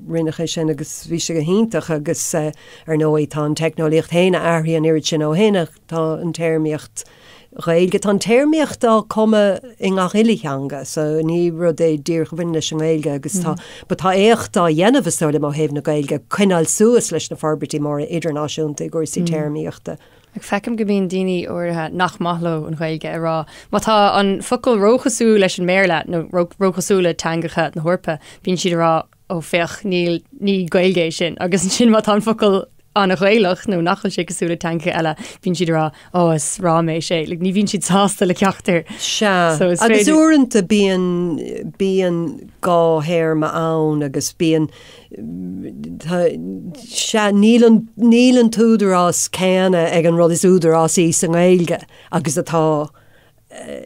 [SPEAKER 2] rinneadh é sin agus bhí sé go hiontach agus ar ndóigh tá an teicneolaíocht féin athraithe an oiread sin ó shin ach tá an téarmaíocht Ghaeilge, tá an téarmaíocht á cumadh i ngach uile theanga so ní rud é díreach a bhaineann leis an nGaeilge agus tá but tá éacht á dhéanamh is dóigh liom ó thaobh na Gaeilge coinneáil suas leis na forbairtí móra idirnáisiúnta i gcúrsaí téarmaíochta.
[SPEAKER 1] Ach feicim go mbíonn daoine áirithe nach maith leo an Ghaeilge ag rá má tá an focal róchosúil leis an mBéarla nó róchosúil le teangacha na hEorpa, bíonn siad ag rá ó féach níl, ní Gaeilge é sin agus ansin má tá an focal an-Ghaelach nó nach bhfuil sé cosúil le teangacha eile, bíonn siad ag rá ó is ráiméis é. Like, ní bhíonn siad sásta le ceachtar.
[SPEAKER 2] Sea, So is agus féidir- uaireanta bíonn, bíonn dhá théarma ann agus bíonn, tá, sea, níl an, níl an t-údarás céanna ag an rud is údarásaí sa nGaeilge agus atá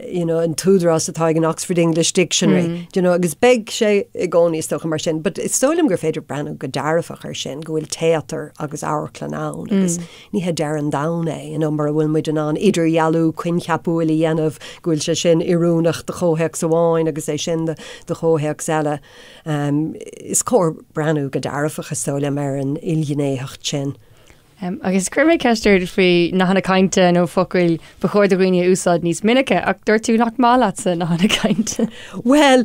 [SPEAKER 2] you know, an t-údarás atá ag an Oxford English Dictionary, mm. you know, agus beidh sé i gcónaí is dócha mar sin, but is dóigh liom gur féidir breathnú go dearfach ar sin go bhfuil téatar agus amharclann ann agus mm. ní hé deireadh an domhain é, you know, mura bhfuil muid in ann idirdhealú coincheapúil a dhéanamh go bhfuil sé sin oiriúnach do chomhthéacs amháin agus é sin do, do chomhthéacs eile. Um, is cóir breathnú go dearfach is dóigh liom ar an ilghnéitheacht sin.
[SPEAKER 1] Agus chuir mé ceist ort faoi nathanna cainte nó focail ba chóir do dhaoine a úsáid níos minice, ach dúirt tú nach maith leatsa nathanna cainte.
[SPEAKER 2] Bhuel,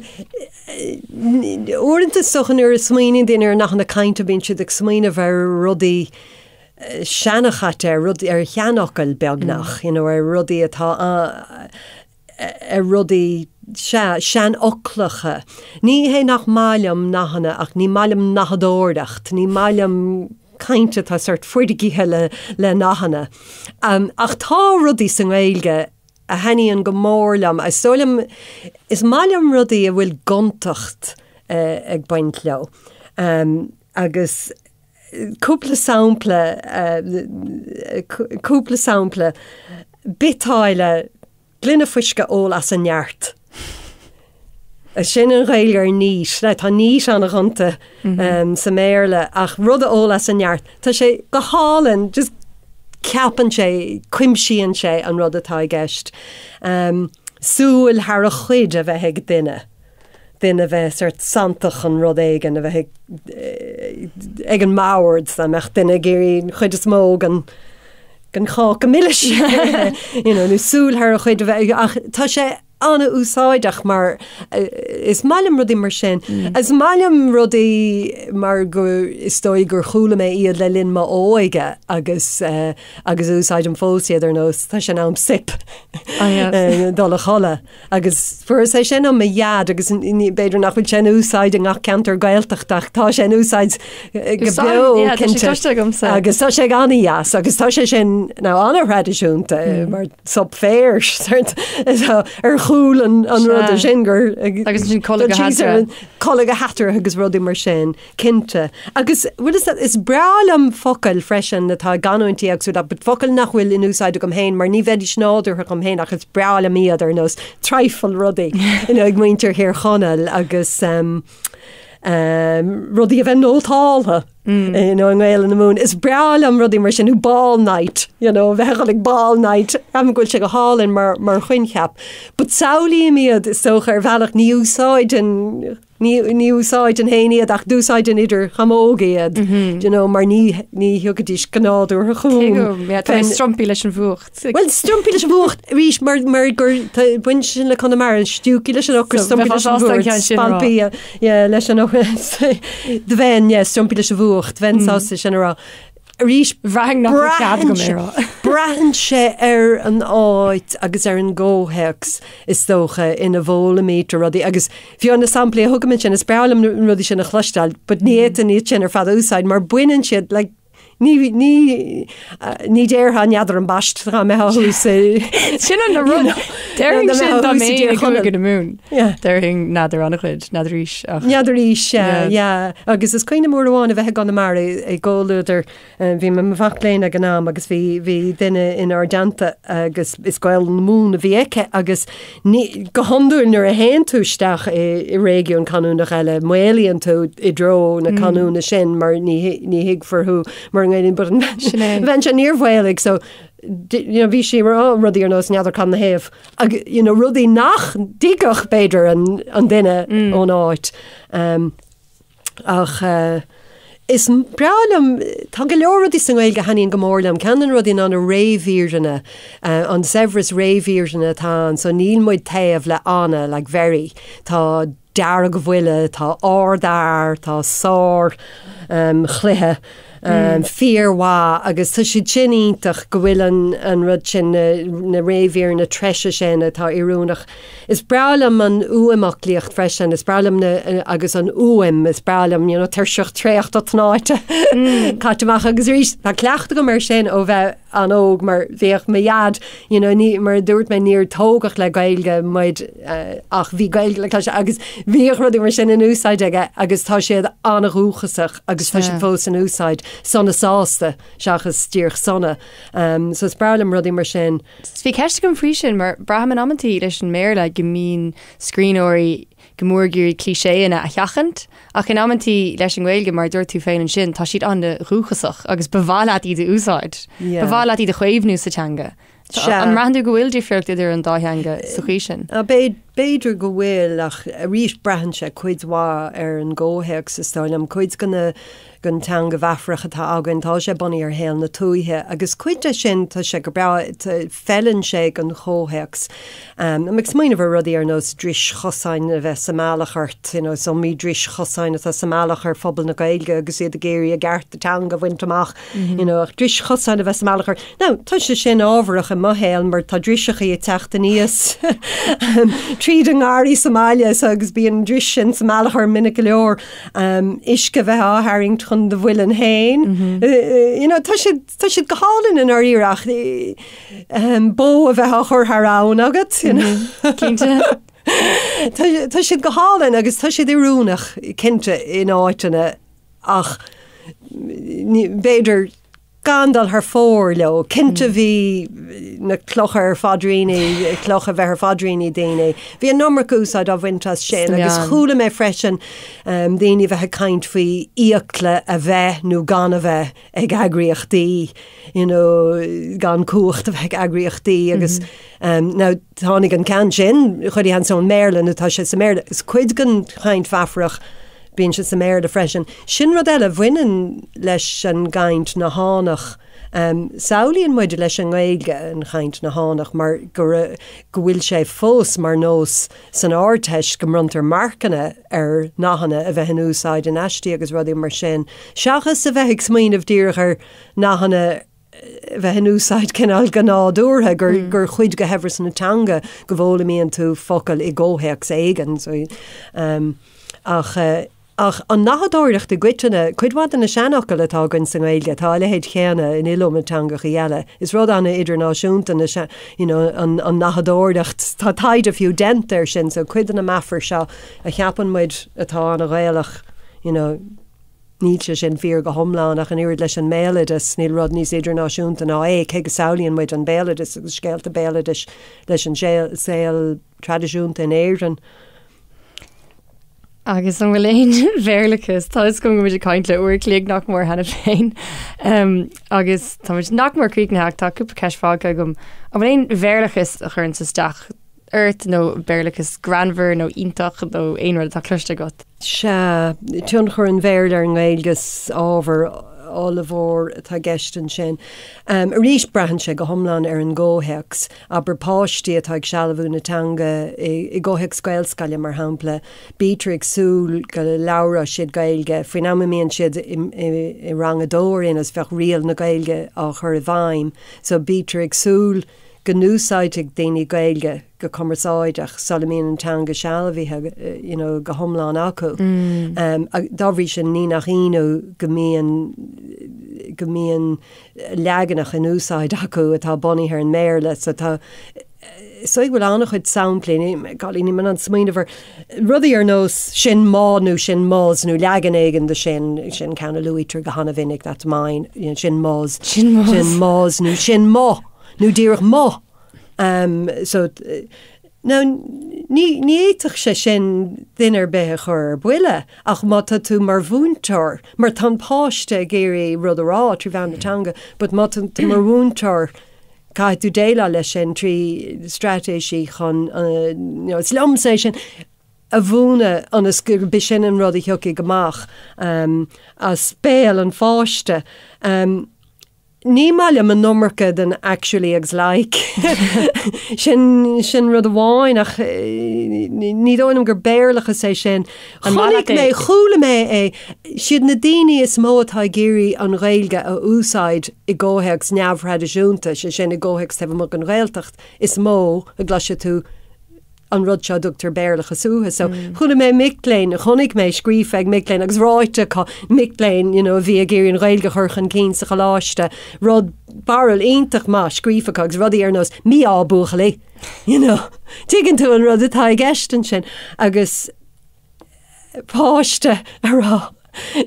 [SPEAKER 2] uaireanta is dócha nuair a smaoiníonn daoine ar nathanna cainte bíonn siad ag smaoineamh ar rudaí seanchaite, ar rudaí, ar sheanfhocail beagnach, you know, ar rudaí atá ar rudaí, sea, seanfhoclacha. Ní hé nach maith liom nathanna ach ní maith liom nathadóireacht, ní maith liom caint atá sort foirgithe le, le nathanna. Ach tá rudaí sa nGaeilge a thaitníonn go mór liom. Is dóigh liom, is maith liom rudaí a bhfuil gontacht ag baint leo. Agus cúpla sampla, cúpla sampla, biotáille, gloine fuisce a ól as an neart. Sin an Ghaeilge ar neat. Now tá neat an-ghonta sa mBéarla ach rud a ól as an neart, tá sé go hálainn, just ceapann sé, cuimsíonn sé an rud atá i gceist. Súil thar a chuid a bheith ag duine. duine a bheith sort santach chun rud éigin a bheith ag an mbord, dá mbeadh duine ag iarraidh an chuid is mó den den cháca milis you know, nó súil thar a chuid a bheith ach tá sé an-úsáideach mar is maith liom rudaí mar sin. Mm. Is maith liom rudaí mar go is dóigh gur chuala mé iad le linn m'óige agus uh, agus úsáidim fós iad ar nós tá sé in am soip
[SPEAKER 1] oh, yes.
[SPEAKER 2] dul a chodladh. Agus fuaireas é sin ó mo dhaid agus b'fhéidir nach bhfuil sé in úsáid i ngach ceantar Gaeltachta ach tá sé in úsáid go beo,
[SPEAKER 1] cinnte.
[SPEAKER 2] Agus tá sé an-dheas agus tá sé sin now an-thraidisiúnta mar sop féir ar chúl an ruda sin
[SPEAKER 1] gur Agus sin codladh go heatarthu.
[SPEAKER 2] Codladh go heatarthu agus rudaí mar sin. Cinnte. Agus, bhfuil fhios agat, is breá liom focail freisin atá i gcanúintí éagsúla, but focail nach bhfuil in úsáid agam féin, mar ní bheidís nádúrtha dhom féin ach is breá liom iad, ar nós trifle rudaí, you know, ag muintir Thír Chonaill agus um, um, rudaí a bheith nótáltha. Mm. You know, i nGaelainn na Mumhan. Is breá liom rudaí mar sin, nó ball night, you know, bheith ag dul ag ball night, ceapaim go bhfuil sé go hálainn mar, mar choincheap. But samhlaím iad, is dócha, ar bhealach ní úsáideann Ní, ní úsáideann féin iad ach d'úsáidinn idir chamóg iad, do you know, mar ní, ní thiocfaidís go nádúrtha
[SPEAKER 1] chugam. Cé go, yeah, tá mé strumpaí leis an bhfuacht.
[SPEAKER 2] Bhuel, strumpaí leis an bhfuacht arís mar, mar gur, tá, baineann sin le Conamara, stiúcaí leis an ocras,
[SPEAKER 1] So,
[SPEAKER 2] strumpaí
[SPEAKER 1] bheifeá
[SPEAKER 2] leis an
[SPEAKER 1] sásta an
[SPEAKER 2] bhfuacht,
[SPEAKER 1] ceann sin a rá.
[SPEAKER 2] spalpaí, yeah, yeah, leis an ocras, do bheinn, yeah, strumpaí leis an bhfuacht, bheinn sásta sin a rá.
[SPEAKER 1] Arís, Bhraithfinn nach raibh cead agam é a rá.
[SPEAKER 2] Braitheann sé ar an áit agus ar an gcomhthéacs, is dócha, ina bhfoghlaimítear rudaí. Agus fiú na samplaí a thugaim ansin, is breá liom na rudaí sin a chloisteáil, but ní fhéadfainn iad sin ar fad a úsáid mar baineann siad, like, Ní, ní, ní déarfá n'fheadar ambaist dá mbeifeá thuas i.
[SPEAKER 1] Sin an rud. Déarfainn sin dá mbeinn i gCúige na Mumhan. Déarfainn n'fheadar an-chuid, n'fheadar aois
[SPEAKER 2] ach. N'fheadar aois, yeah, yeah. Agus is cuimhin liom uair amháin a bheith i gConamara i gcomhluadar Bhí mé i mo mhac léinn ag an am agus bhí, bhí duine inár dteannta agus is Gaolainn na Mumhan a bhí aici agus ní, go hiondúil nuair a théann tú isteach i, i réigiún canúnach eile, maolaíonn tú i dtreo na canúna sin mar ní, ní thuigfear thú mar an nGaelainn but an Sin é. bhean seo níor mhaolaigh so you know, bhí sí ag rá rudaí ar nós n'fheadar cad 'na thaobh agus you know, rudaí nach dtuigfeadh b'fhéidir an, an duine ón áit. Um, Ach is breá liom, tá go leor rudaí sa nGaeilge a thaitníonn go mór liom. Ceann de na rudaí ná na réimhíreanna, an saibhreas réimhíreanna atá ann. So níl muid taobh le ana, like very. Tá deargbhuile, tá ardfhear, tá sár chluiche, fíormhaith agus tá siad sin iontach go bhfuil an an rud sin, na réimhíreanna treise sin atá oiriúnach. Is breá liom an fhuaimfhoclaíocht freisin, is breá liom na, agus an fhuaim, is breá liom, you know, tuirseach traochta tnáite caite amach agus arís tá cleachtadh agam air sin ó bheith an-óg mar bhíodh mo dhaid, you know, ní, mar a dúirt mé níor tógadh le Gaeilge muid ach bhí Gaeilge le cloisteáil agus bhíodh rudaí mar sin in úsáid aige agus tá siad an-dhúchasach agus tá siad fós in úsáid, sona sásta seachas díreach sona. So is breá liom rudaí mar sin.
[SPEAKER 1] Bhí ceist agam faoi sin mar braithim in amantaí leis an mBéarla go mbíonn scríbhneoirí go mór ag iarraidh cliché-anna a sheachaint ach in amantaí leis an nGaeilge mar a dúirt tú féin ansin tá siad an-dhúchasach agus ba mhaith leat iad a úsáid. Ba mhaith leat iad a chaomhnú sa teanga. An mbraitheann tú go bhfuil difríocht idir an dá theanga sa chaoi sin?
[SPEAKER 2] B'fhéidir go bhfuil ach arís braitheann sé cuid mhaith ar an gcomhthéacs is dóigh liom. Cuid de na den teanga mheafarach atá againn, tá sé bunaithe ar shaol na tuaithe agus cuid de sin, tá sé go breá, feileann sé don chomhthéacs. Tá mé ag smaoineamh ar rudaí ar nós dris chosáin a bheith sa mbealach ort, you know, is iomaí dris chosáin atá sa mbealach ar phobal na Gaeilge agus iad ag iarraidh a gcearta teanga a bhaint amach, you know, ach dris chosáin a bheith sa mbealach ort. Now, tá sé sin ábharach i mo shaol mar tá driseachaí ag teacht aníos tríd an ngarraí sa mbaile so agus bíonn an dris sin sa mbealach orm minic go leor. Uisce a bheith á tharraingt chun do mhuileann féin. You know, tá siad, tá siad go hálainn i ndáiríre ach bó a bheith á chur thar abhainn agat, you know.
[SPEAKER 1] Cinnte.
[SPEAKER 2] Tá, tá siad go hálainn agus tá siad oiriúnach cinnte in áiteanna ach b'fhéidir gan dul thar fóir leo. Cinnte bhí na clocha ar phaidríní, clocha a bheith ar phaidríní daoine. Bhí an iomarca úsáid á bhaint as sin agus chuala mé freisin daoine a bheith ag caint faoi fhiacla a bheith nó gan a bheith ag eagraíochtaí, you know, gan cumhacht a bheith ag eagraíochtaí agus now tháinig an ceann sin, chuile sheans ón mBéarla nó tá sé sa mBéarla. Is cuid den chaint mheafarach Bíonn sé sa mBéarla freisin. Sin rud eile a bhaineann leis an gcaint nathánach. Samhlaíonn muid leis an nGaeilge an chaint nathánach mar go go bhfuil sé fós mar nós san Ardteist go mbronntar marcanna ar nathanna a bheith in úsáid in aistí agus rudaí mar sin, seachas a bheith ag smaoineamh díreach ar nathanna a bheith in úsáid cineál go nádúrtha, gur gur chuid de shaibhreas na teanga go bhfoghlaimíonn tú focal i gcomhthéacs éigin. So, ach ach an nathadóireacht i gcoitinne, cuid mhaith de na seanfhocail atá againn sa nGaeilge, tá a leithéid chéanna in iliomad teangachaí eile. Is rud an-idirnáisiúnta na sea, you know, an an nathadóireacht, tá taighde fiú déanta air sin, so cuid de na meafair seo a cheapann muid atá an-Ghaelach, you know, Níl sé sin fíor go hiomlán ach an oiread leis an mbéaloideas, níl rud níos idirnáisiúnta ná é, cé go samhlaíonn muid an béaloideas agus scéalta béaloidis leis an saol traidisiúnta in Éirinn.
[SPEAKER 1] Agus an bhfuil aon Bhéarlachas? Tá fhios agam go bhfuil muid ag caint le uair a chloig nach mór cheana féin. Agus tá muid nach mór críochnaithe ach tá cúpla ceist fágtha agam. An bhfuil aon Bhéarlachas a chuireanns isteach ort nó Béarlachas greannmhar nó iontach nó aon rud atá cloiste agat?
[SPEAKER 2] Sea, tionchar an Bhéarla ar an nGaeilge is ábhar ollmhór atá i gceist ansin. Arís, braitheann sé go hiomlán ar an gcomhthéacs. Abair páistí atá ag sealbhú na teanga i gcomhthéacs Gaelscoile, mar shampla, bítear ag súil go labhróidh siad Gaeilge faoin am a mbíonn siad i rang a dó ar aon nós, bheadh riail na Gaeilge á chur i bhfeidhm. So bítear ag súil go n-úsáidfidh daoine Gaeilge go cumarsáideach sula mbíonn an teanga sealbhaithe you know go hiomlán acu. Dá bhrí sin ní nach ionadh go mbíonn, go mbíonn leaganacha in úsáid acu atá bunaithe ar an mBéarla so tá so go bhfuil an-chuid samplaí, golly níl mé in ann smaoineamh ar rudaí ar nós sin mo nó sin mos nó leagan éigin de sin, sin ceann a luaitear go hana-mhinic, that's mine, you know, sin mos,
[SPEAKER 1] Sin mos.
[SPEAKER 2] sin mos nó sin mo nó díreach mo. Um, so, now, ní, ní fhéadfadh sé sin duine ar bith a chur ar buile ach má tá tú mar mhúinteoir, mar tá an páiste ag iarraidh rud a rá trí mheán na teanga, but má tá tú mar mhúinteoir, Caithfidh tú déileáil leis sin trí straitéisí chun, you know, is liomsa é sin a mhúineadh ionas gurb é sin an rud a thiocfaidh amach as béal an pháiste. Ní maith liom an iomarca den actually agus like. Sin, sin rud amháin ach ní dóigh liom gur Béarlachas é sin. Chonaic mé, chuala mé é, siad na daoine is mó atá ag iarraidh an Ghaeilge a úsáid i gcomhthéacs neamhthraidisiúnta, sé sin i gcomhthéacs taobh amuigh den Ghaeltacht, is mó a gcloisfidh tú an rud seo a dtugtar Béarlachas uathu. So chuala mé mic léinn, chonaic mé scríofa ag mic léinn agus ráite acu, mic léinn you know, a bhí ag iarraidh an Ghaeilge a chur chun cinn sa choláiste, rud barúil iontach maith scríofa acu agus rudaí ar nós mí-ádh buachaillí, you know. Tuigeann tú an rud atá i gceist ansin agus páiste a rá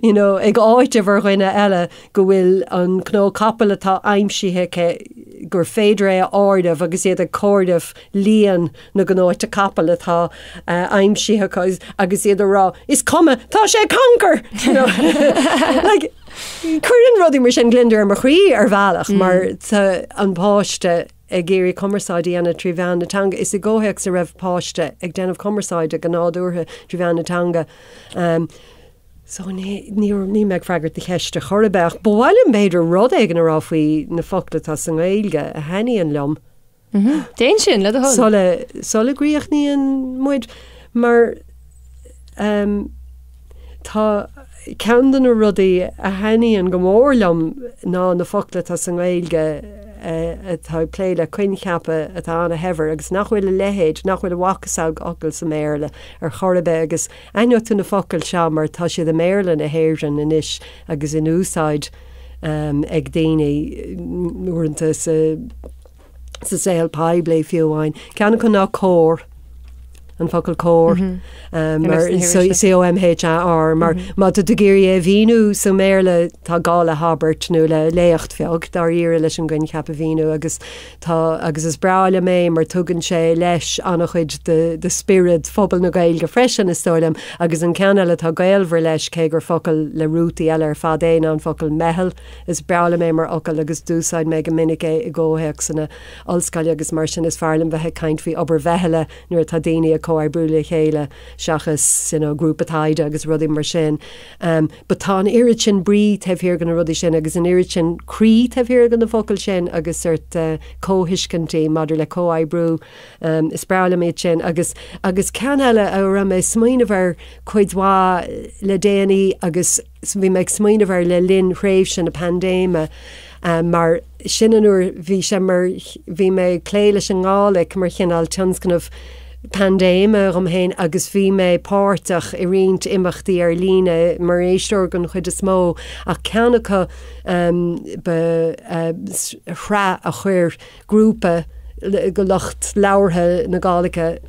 [SPEAKER 2] you know, ag áiteamh ar dhuine eile go bhfuil an cnó capaill atá aimsithe aici gur féidir é a áireamh agus iad ag comhaireamh líon na gcnóite capaill atá uh, aimsithe acu agus iad ag rá is cuma tá sé cancar you know? like, cuireann rudaí mar sin gliondar ar mo chroí ar bhealach mm. mar tá an páiste ag iarraidh cumarsáid a dhéanamh trí mheán na teanga. Is i gcomhthéacs a raibh páiste ag déanamh cumarsáide go nádúrtha trí mheán na teanga. So ní, níl mé ag freagairt do cheist ar chor ar bith ach ba mhaith liom b'fhéidir rud éigin a rá faoi na focla atá sa nGaeilge a thaitníonn liom.
[SPEAKER 1] Déan sin, le do thoil.
[SPEAKER 2] Sula, sula gcríochnaíonn muid mar tá ceann de na rudaí a thaitníonn go mór liom ná na focla atá sa nGaeilge atá ag plé le coincheapa atá ana-shaibhir agus nach bhfuil a leithéid, nach bhfuil a mhacasamhail sa mBéarla ar chor ar bith agus aithneoidh tú na focail seo mar tá siad i mBéarla na hÉireann anois agus in úsáid ag daoine uaireanta sa sa saol poiblí fiú amháin. Ceann acu ná comhar, an focal comhar, mar C-O-M-H-A-R, mar má tá tú ag iarraidh é a mhíniú sa mBéarla tá gá le habairt nó le léacht bheag dáiríre leis an gcoincheap a mhíniú agus tá agus is breá liom é mar tugann sé leis an-chuid de de spiorad phobal na Gaeilge freisin is dóigh liom agus an ceann eile atá gaolmhar leis cé gur focal le rútaí eile ar fad é ná an focal meitheal. Is breá liom é mar fhocal agus d'úsáid mé go minic é i gcomhthéacsanna ollscoile agus mar sin is fearr liom bheith ag caint faoi obair mheithle nuair atá daoine ag comhoibriú le chéile seachas you know grúpa taighde agus rudaí mar sin. Um, but tá an oiread sin brí taobh thiar de na rudaí sin agus an oiread sin croí taobh thiar de na focail sin agus sort uh, comhthuiscintí maidir le comhoibriú. Um, is breá liom iad sin agus agus ceann eile a raibh mé ag smaoineamh air cuid mhaith le déanaí agus bhí mé ag smaoineamh air le linn thréimhse na paindéime mar sin an uair bhí sé mar bhí mé ag plé leis an nGàidhlig mar chineál tionscnamh paindéime dhom féin agus bhí mé páirteach i roinnt imeachtaí ar líne mar éisteoir den chuid is mó ach ceann acu ba shraith a chuir grúpa de lucht labhartha na Gàidhlige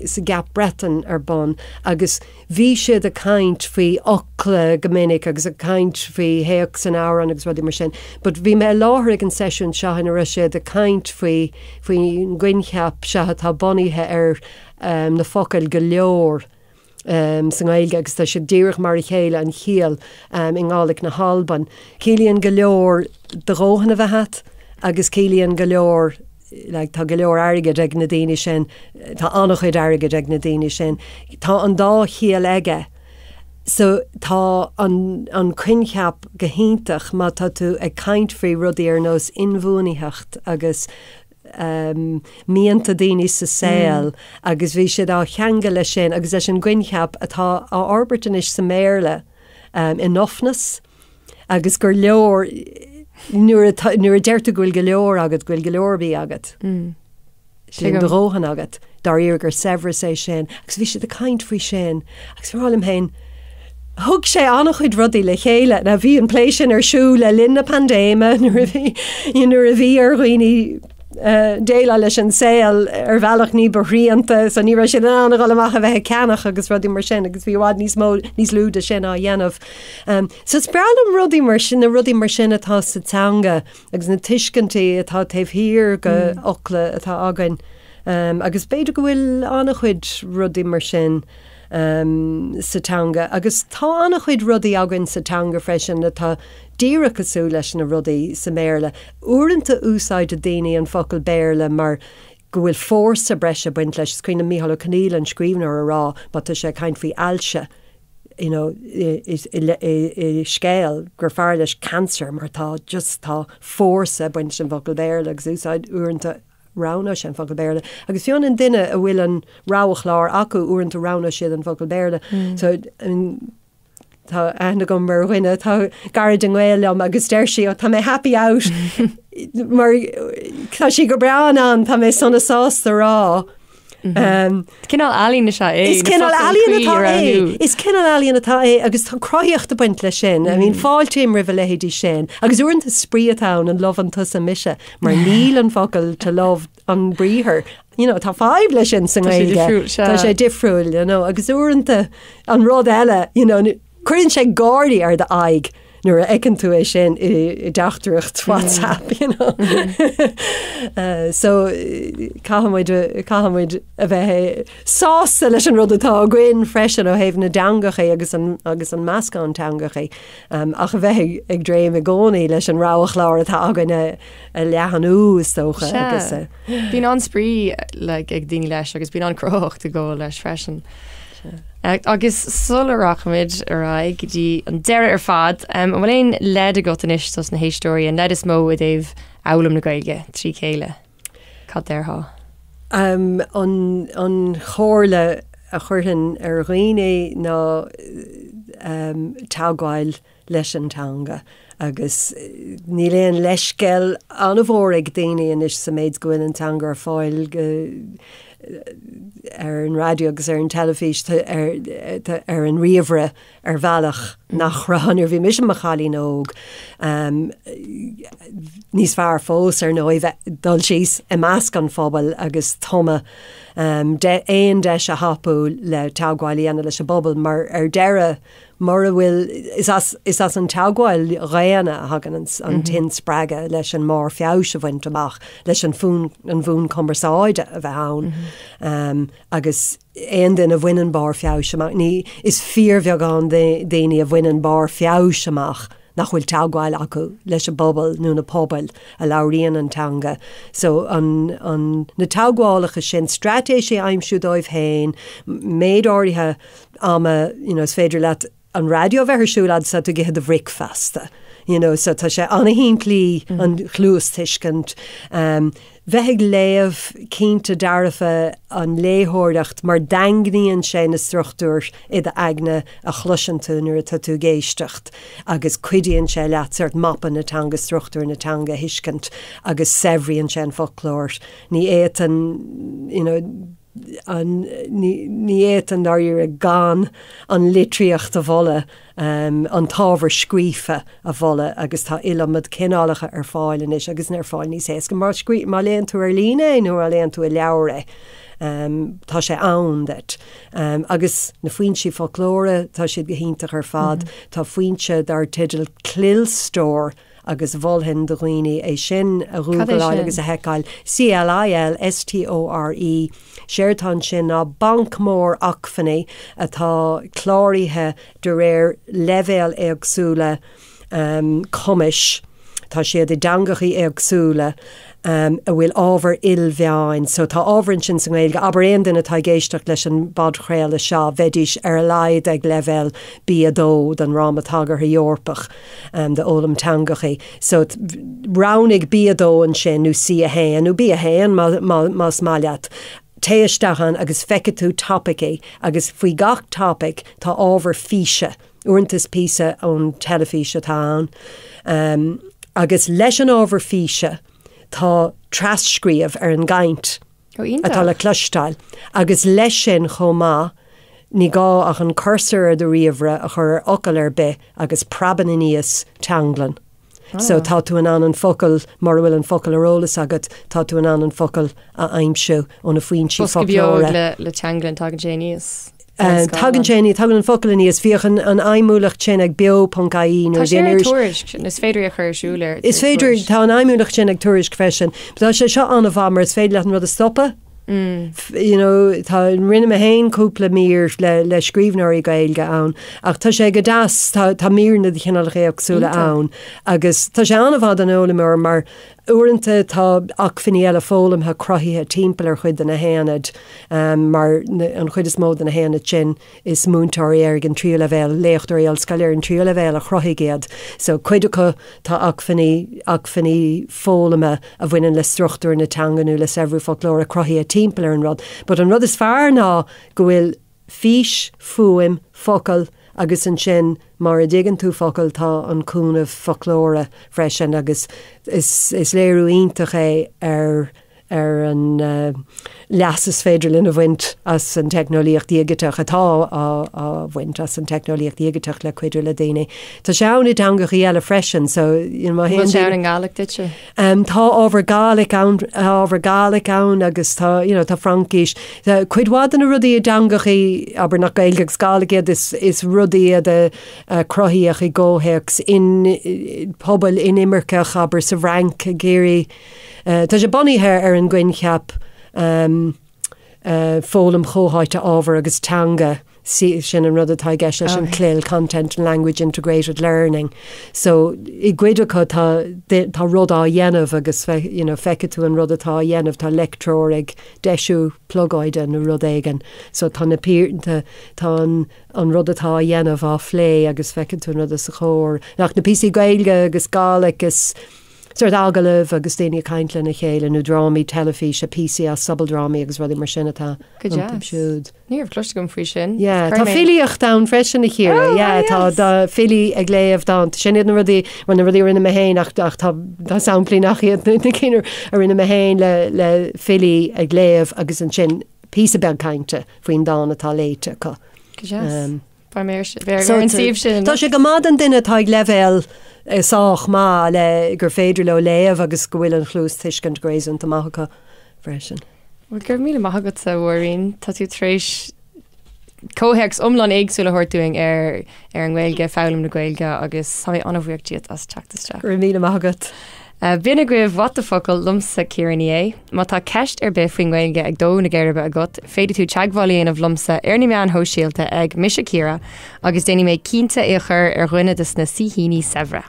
[SPEAKER 2] sa gCeap Breatainn ar bun agus Bhí siad ag caint faoi fhocla go minic agus ag caint faoi théacs an amhráin agus rudaí mar sin but bhí mé i láthair ag an seisiún seo ina raibh siad ag caint faoi faoin gcoincheap seo atá bunaithe ar na focail go leor sa nGaeilge agus tá siad díreach mar a chéile an chiall i nGàidhlig na hAlban. Ciallaíonn go leor do dhóthain a bheith agat agus ciallaíonn go leor like tá go leor airgid ag na daoine sin, tá an-chuid airgid ag na daoine sin. Tá an dá chiall aige. So tá an, an coincheap go hiontach má tá tú ag caint faoi rudaí ar nós inbhuanaitheacht agus um, mianta daoine sa saol mm. agus bhí siad á cheangal leis sin agus leis an gcoincheap atá á fhorbairt anois sa mBéarla um, enoughness. agus gur leor nuair a nuair a deir tú go bhfuil go leor agat, go bhfuil go leor bídh agat. Sin do dhóthain agat, dáiríre gur saibhreas é sin. Agus bhí siad ag caint faoi sin agus bhí mé ag rá liom féin. Thug sé an-chuid rudaí le chéile. Now bhí an plé sin ar siúl le linn na paindéime nuair a bhí nuair a bhí ar dhaoine déileáil leis an saol ar bhealach ní ba shrianta, so ní raibh siad in ann a dhul amach a bheith ag ceannach agus rudaí mar sin agus bhí i bhfad níos mó níos lú de sin á dhéanamh. So is breá liom rudaí mar sin, na rudaí mar sin atá sa teanga agus na tuiscintí atá taobh thiar de fhocla atá againn. Agus b'fhéidir go bhfuil an-chuid rudaí mar sin. sa teanga agus tá an-chuid rudaí againn sa teanga freisin atá díreach cosúil leis na rudaí sa mBéarla. Uaireanta úsáideann daoine an focal Béarla mar go bhfuil fórsa breise ag baint leis. Is cuimhin liom Mícheál Ó Conghaile, an scríbhneoir, a rá má tá sé ag caint faoi ailse you know i scéal gur fearr leis cancer mar tá just tá fórsa ag baint leis an bhfocal Béarla agus úsáid uaireanta roghnóidh sé an focal Béarla. Agus fiú an duine a bhfuil an roghchlár acu, uaireanta roghnóidh siad an focal Béarla. So, tá aithne agam ar dhuine atá gairid i ngaol liom agus deir sí, oh, tá mé happy out mar tá sí go breá in ann, tá mé sona sásta rá.
[SPEAKER 1] Cineál ealaín is ea é.
[SPEAKER 2] Is cineál ealaíon atá é. Is cineál ealaíon atá é agus tá cruthaíocht ag baint leis sin. I mean fáiltím roimh a leithéidí sin. Agus uaireanta spraoi atá ann an loveann tusa mise mar níl an focal to love an briathar. You know, tá fadhb leis sin sa nGaeilge. Tá sé difriúil, you know, agus uaireanta an rud eile, you know, Cuireann sé gáirí ar d'aghaidh nuair a fheiceann tú é sin i dteachtaireacht WhatsApp, you know. So caithfimid caithfimid a bheith sásta leis an rud atá againn freisin ó thaobh na dteangacha agus an agus an meascán teangacha ach a bheith ag dréim i gcónaí leis an rogha-chlár atá againn a a leathnú is dócha
[SPEAKER 1] agus. Bíonn an-spraoi like ag daoine leis agus bíonn an-chruthaitheacht ag gabháil leis freisin. Agus sula rachaimid ar aghaidh go dtí an deireadh ar fad, an bhfuil aon leid agat anois dos na héisteoirí, an leid is mó i dtaobh fhoghlaim na Gaeilge trí chéile? Cad déarfá?
[SPEAKER 2] An chomhairle a chuirfinn ar dhaoine ná teagmháil leis an teanga agus níl aon leithscéal an-mhór ag daoine anois sa méid go bhfuil an teanga ar fáil go ar an raidió agus ar an teilifís ar, ar an ríomhaire ar bhealach nach raibh nuair a bhí mise i mo chailín óg. Níos fearr fós ar ndóigh bheith dul síos i measc an phobail agus tumadh aon deis a thapú le teagmháil a dhéanamh leis an bpobal mar ar deireadh Mura bhfuil, is as, is as an teagmháil dhaonna a thagann an, an t-inspreagadh leis an mbarr feabhais a bhaint amach, leis an fón, an bhfonn cumarsáide a bheith ann. Agus aon duine a bhaineann barr feabhais amach, ní, is fíorbheagán daoine a bhaineann barr feabhais amach nach bhfuil teagmháil acu leis an bpobal nó na pobail a labhraíonn an teanga. So an, an, na teagmhálacha sin, straitéisí a aimsiú dóibh féin, méid áirithe ama, you know, is féidir leat an raidió a bheith ar siúl fhad is atá tú ag ithe do bhricfeasta, you know, so tá sé an-shimplí an chluastuiscint. Um, bheith ag léamh cinnte dearfa an léitheoireacht mar daingníonn sé na struchtúir i d'aigne a chloiseann tú nuair atá tú ag éisteacht agus cuidíonn sé leat sort mapa na teanga, struchtúr na teanga a thuiscint agus saibhríonn sé an foclóir. Ní fhéadfainn, you know, an, ní fhéadfainn dáiríre gan an litríocht a mholadh, an t-ábhar scríofa a mholadh agus tá iliomad cineálacha ar fáil anois agus ar fáil níos éasca má scrí, má léann tú ar líne é nó má léann tú i leabhar é, tá sé ann duit. Agus na foinsí foclóra, tá siad go hiontach ar fad. Tá foinse dar teideal Clilstore agus mholfainn do dhaoine é sin a ghúgláil agus a sheiceáil, C-L-I-L-S-T-O-R-E. Séard atá ansin ná banc mór acmhainní atá cláraithe de réir leibhéal éagsúla cumais. Tá siad i dteangachaí éagsúla. a bhfuil ábhar ilmheáin. So tá ábhar ansin sa nGaeilge. Abair aon duine atá ag éisteacht leis an bpodchraoladh seo, bheidís ar a laghad ag leibhéal B2 den Fhráma Tagartha Eorpach d'Fhoghlaim Teangachaí. So roghnaigh B2 ansin nó C1 nó B1 más maith leat. Téigh isteach ann agus feicfidh tú topaicí agus faoi gach topaic tá ábhar físe. Uaireanta is píosa ón teilifís atá ann. Agus leis an ábhar físe tá tras-scríobh ar an gcaint atá le cloisteáil agus leis sin chomh maith. Ní gá ach an cursor ar do ríomhaire a chur ar fhocal ar bith agus preabann aníos teanglann. So tá tú in ann an focal, mura bhfuil an focal ar eolas agat, tá tú in ann an focal a aimsiú ó na foinsí
[SPEAKER 1] Bosca beag foclóra. le, le teanglann, tagann sé aníos.
[SPEAKER 2] Tagann sé aníos, tagann an focal aníos. Bhíodh an, an fheidhmiúlacht sin ag beo.ie
[SPEAKER 1] nuair Tá a sé bhí an ar iris. Tuairisc, is féidir é a chur ar siúl ar
[SPEAKER 2] Is féidir, Tuairisc. tá an fheidhmiúlacht sin ag Tuairisc freisin. Tá sé seo an-mhaith mar is féidir leat an rud a stopadh. You know, tá, rinne mé féin cúpla mír le, le scríbhneoirí Gaeilge ann, ach tá sé go deas, tá, tá míreanna de chineálacha éagsúla ann agus tá sé an-mhaith don fhoghlaimeoir mar uaireanta tá acmhainní eile foghlamtha cruthaithe timpeall ar chuid de na haonaid, mar an chuid is mó de na haonaid sin, Is múinteoirí ar an tríú leibhéal, léachtóirí ollscoile ar an tríú leibhéal a chruthaigh iad. So cuid acu tá acmhainní, acmhainní foghlama a bhaineann le struchtúr na teanga nó le saibhriú foclóra cruthaithe timpeall ar an rud. But an rud is fearr ná go bhfuil fís, fuaim, focal agus ansin mara dtuigeann tú focal tá an cúnamh foclóra freisin agus is, is léiriú iontach é ar ar an leas is féidir linn a bhaint as an teicneolaíocht dhigiteach, atá á bhaint as an teicneolaíocht dhigiteach le cuidiú le daoine. Tá sé ann i dteangachaí eile freisin, so
[SPEAKER 1] you know, má théann Bhfuil sé ann i nGàidhlig duitse?
[SPEAKER 2] Tá ábhar Gàidhlig ann, ábhar Gàidhlig ann agus tá, you know, tá Fraincis. Tá cuid mhaith de na rudaí i dteangachaí, abair nach Gaeilge agus Gàidhlig iad, is, is rudaí iad a a cruthaíodh i gcomhthéacs in pobail inimirceach, abair sa bhFrainc ag iarraidh Tá sé bunaithe ar an gcoincheap foghlaim chomhtháite ábhair agus teanga, sin an rud atá i gceist leis an CLIL, Content and Language Integrated Learning. So i gcuid acu tá tá rud á dhéanamh agus you know feicfidh tú an rud atá á dhéanamh, tá leictreoir ag deisiú plugóide nó rud éigin. So tá na tá tá an an rud atá á dhéanamh á phlé agus feiceann tú an rud os a chomhair. Ach na píosaí Gaeilge agus Gàidhlig is Sórt agallaimh agus daoine ag caint lena chéile nó drámaí teilifíse, píosaí as sobaldrámaí agus rudaí mar sin atá
[SPEAKER 1] Go iontu deas. siúd. Ní raibh cloiste agam faoi sin.
[SPEAKER 2] Yeah, tá filíocht ann freisin a Chiara. Oh, Yeah, tá yes. tá filí ag léamh dánta. Sin iad na rudaí, bhuel na rudaí a rinne mé féin ach ach tá tá samplaí nach iad na cinn a rinne mé féin le le filí ag léamh agus ansin píosa beag cainte faoin dán atá léite acu.
[SPEAKER 1] Go deas. Um, Beidh mé ar an suíomh sin.
[SPEAKER 2] Tá sé go maith don duine atá ag leibhéal sách maith le gur féidir leo léamh agus go bhfuil an chluastuiscint go réasúnta maith acu freisin.
[SPEAKER 1] Bhuel, go raibh míle maith agatsa, a Mháirín. Tá tú tar éis comhthéacs iomlán éagsúil a thabhairt dúinn ar ar an nGaeilge, foghlaim na Gaeilge agus tá mé an-bhuíoch díot as teacht isteach.
[SPEAKER 2] Go raibh míle maith agat.
[SPEAKER 1] B'in agaibh What the Focal liomsa Ciara Ní É. Má tá ceist ar bith faoin nGaeilge ag dó na geirbe agat, féadfaidh tú teagmháil a dhéanamh liomsa ar na meáin shóisialta ag Mise Ciara agus déanfaidh mé cinnte é a chur ar dhuine de na saoithíní saibhre.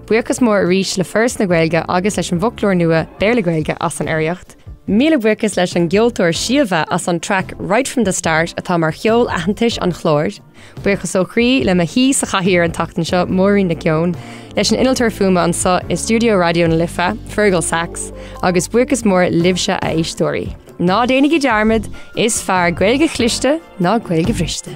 [SPEAKER 1] Buíochas mór arís le Foras na Gaeilge agus leis an bhfoclóir nua Béarla-Gaeilge as an urraíocht. Míle buíochas leis an gceoltóir Síomha as an traic Right From The Start atá mar cheol aitheantais an chláir. Buíochas ó chroí le mo haoi sa chathaoir an tseachtain seo, Máirín Nic Eoin, leis an innealtóir fuaime anseo i stiúideo Raidió na Life, Fergal Sachs, agus buíochas mór libhse a éisteoirí. Ná déanaigí dearmad, is fearr Gaeilge chliste ná Gaeilge bhriste.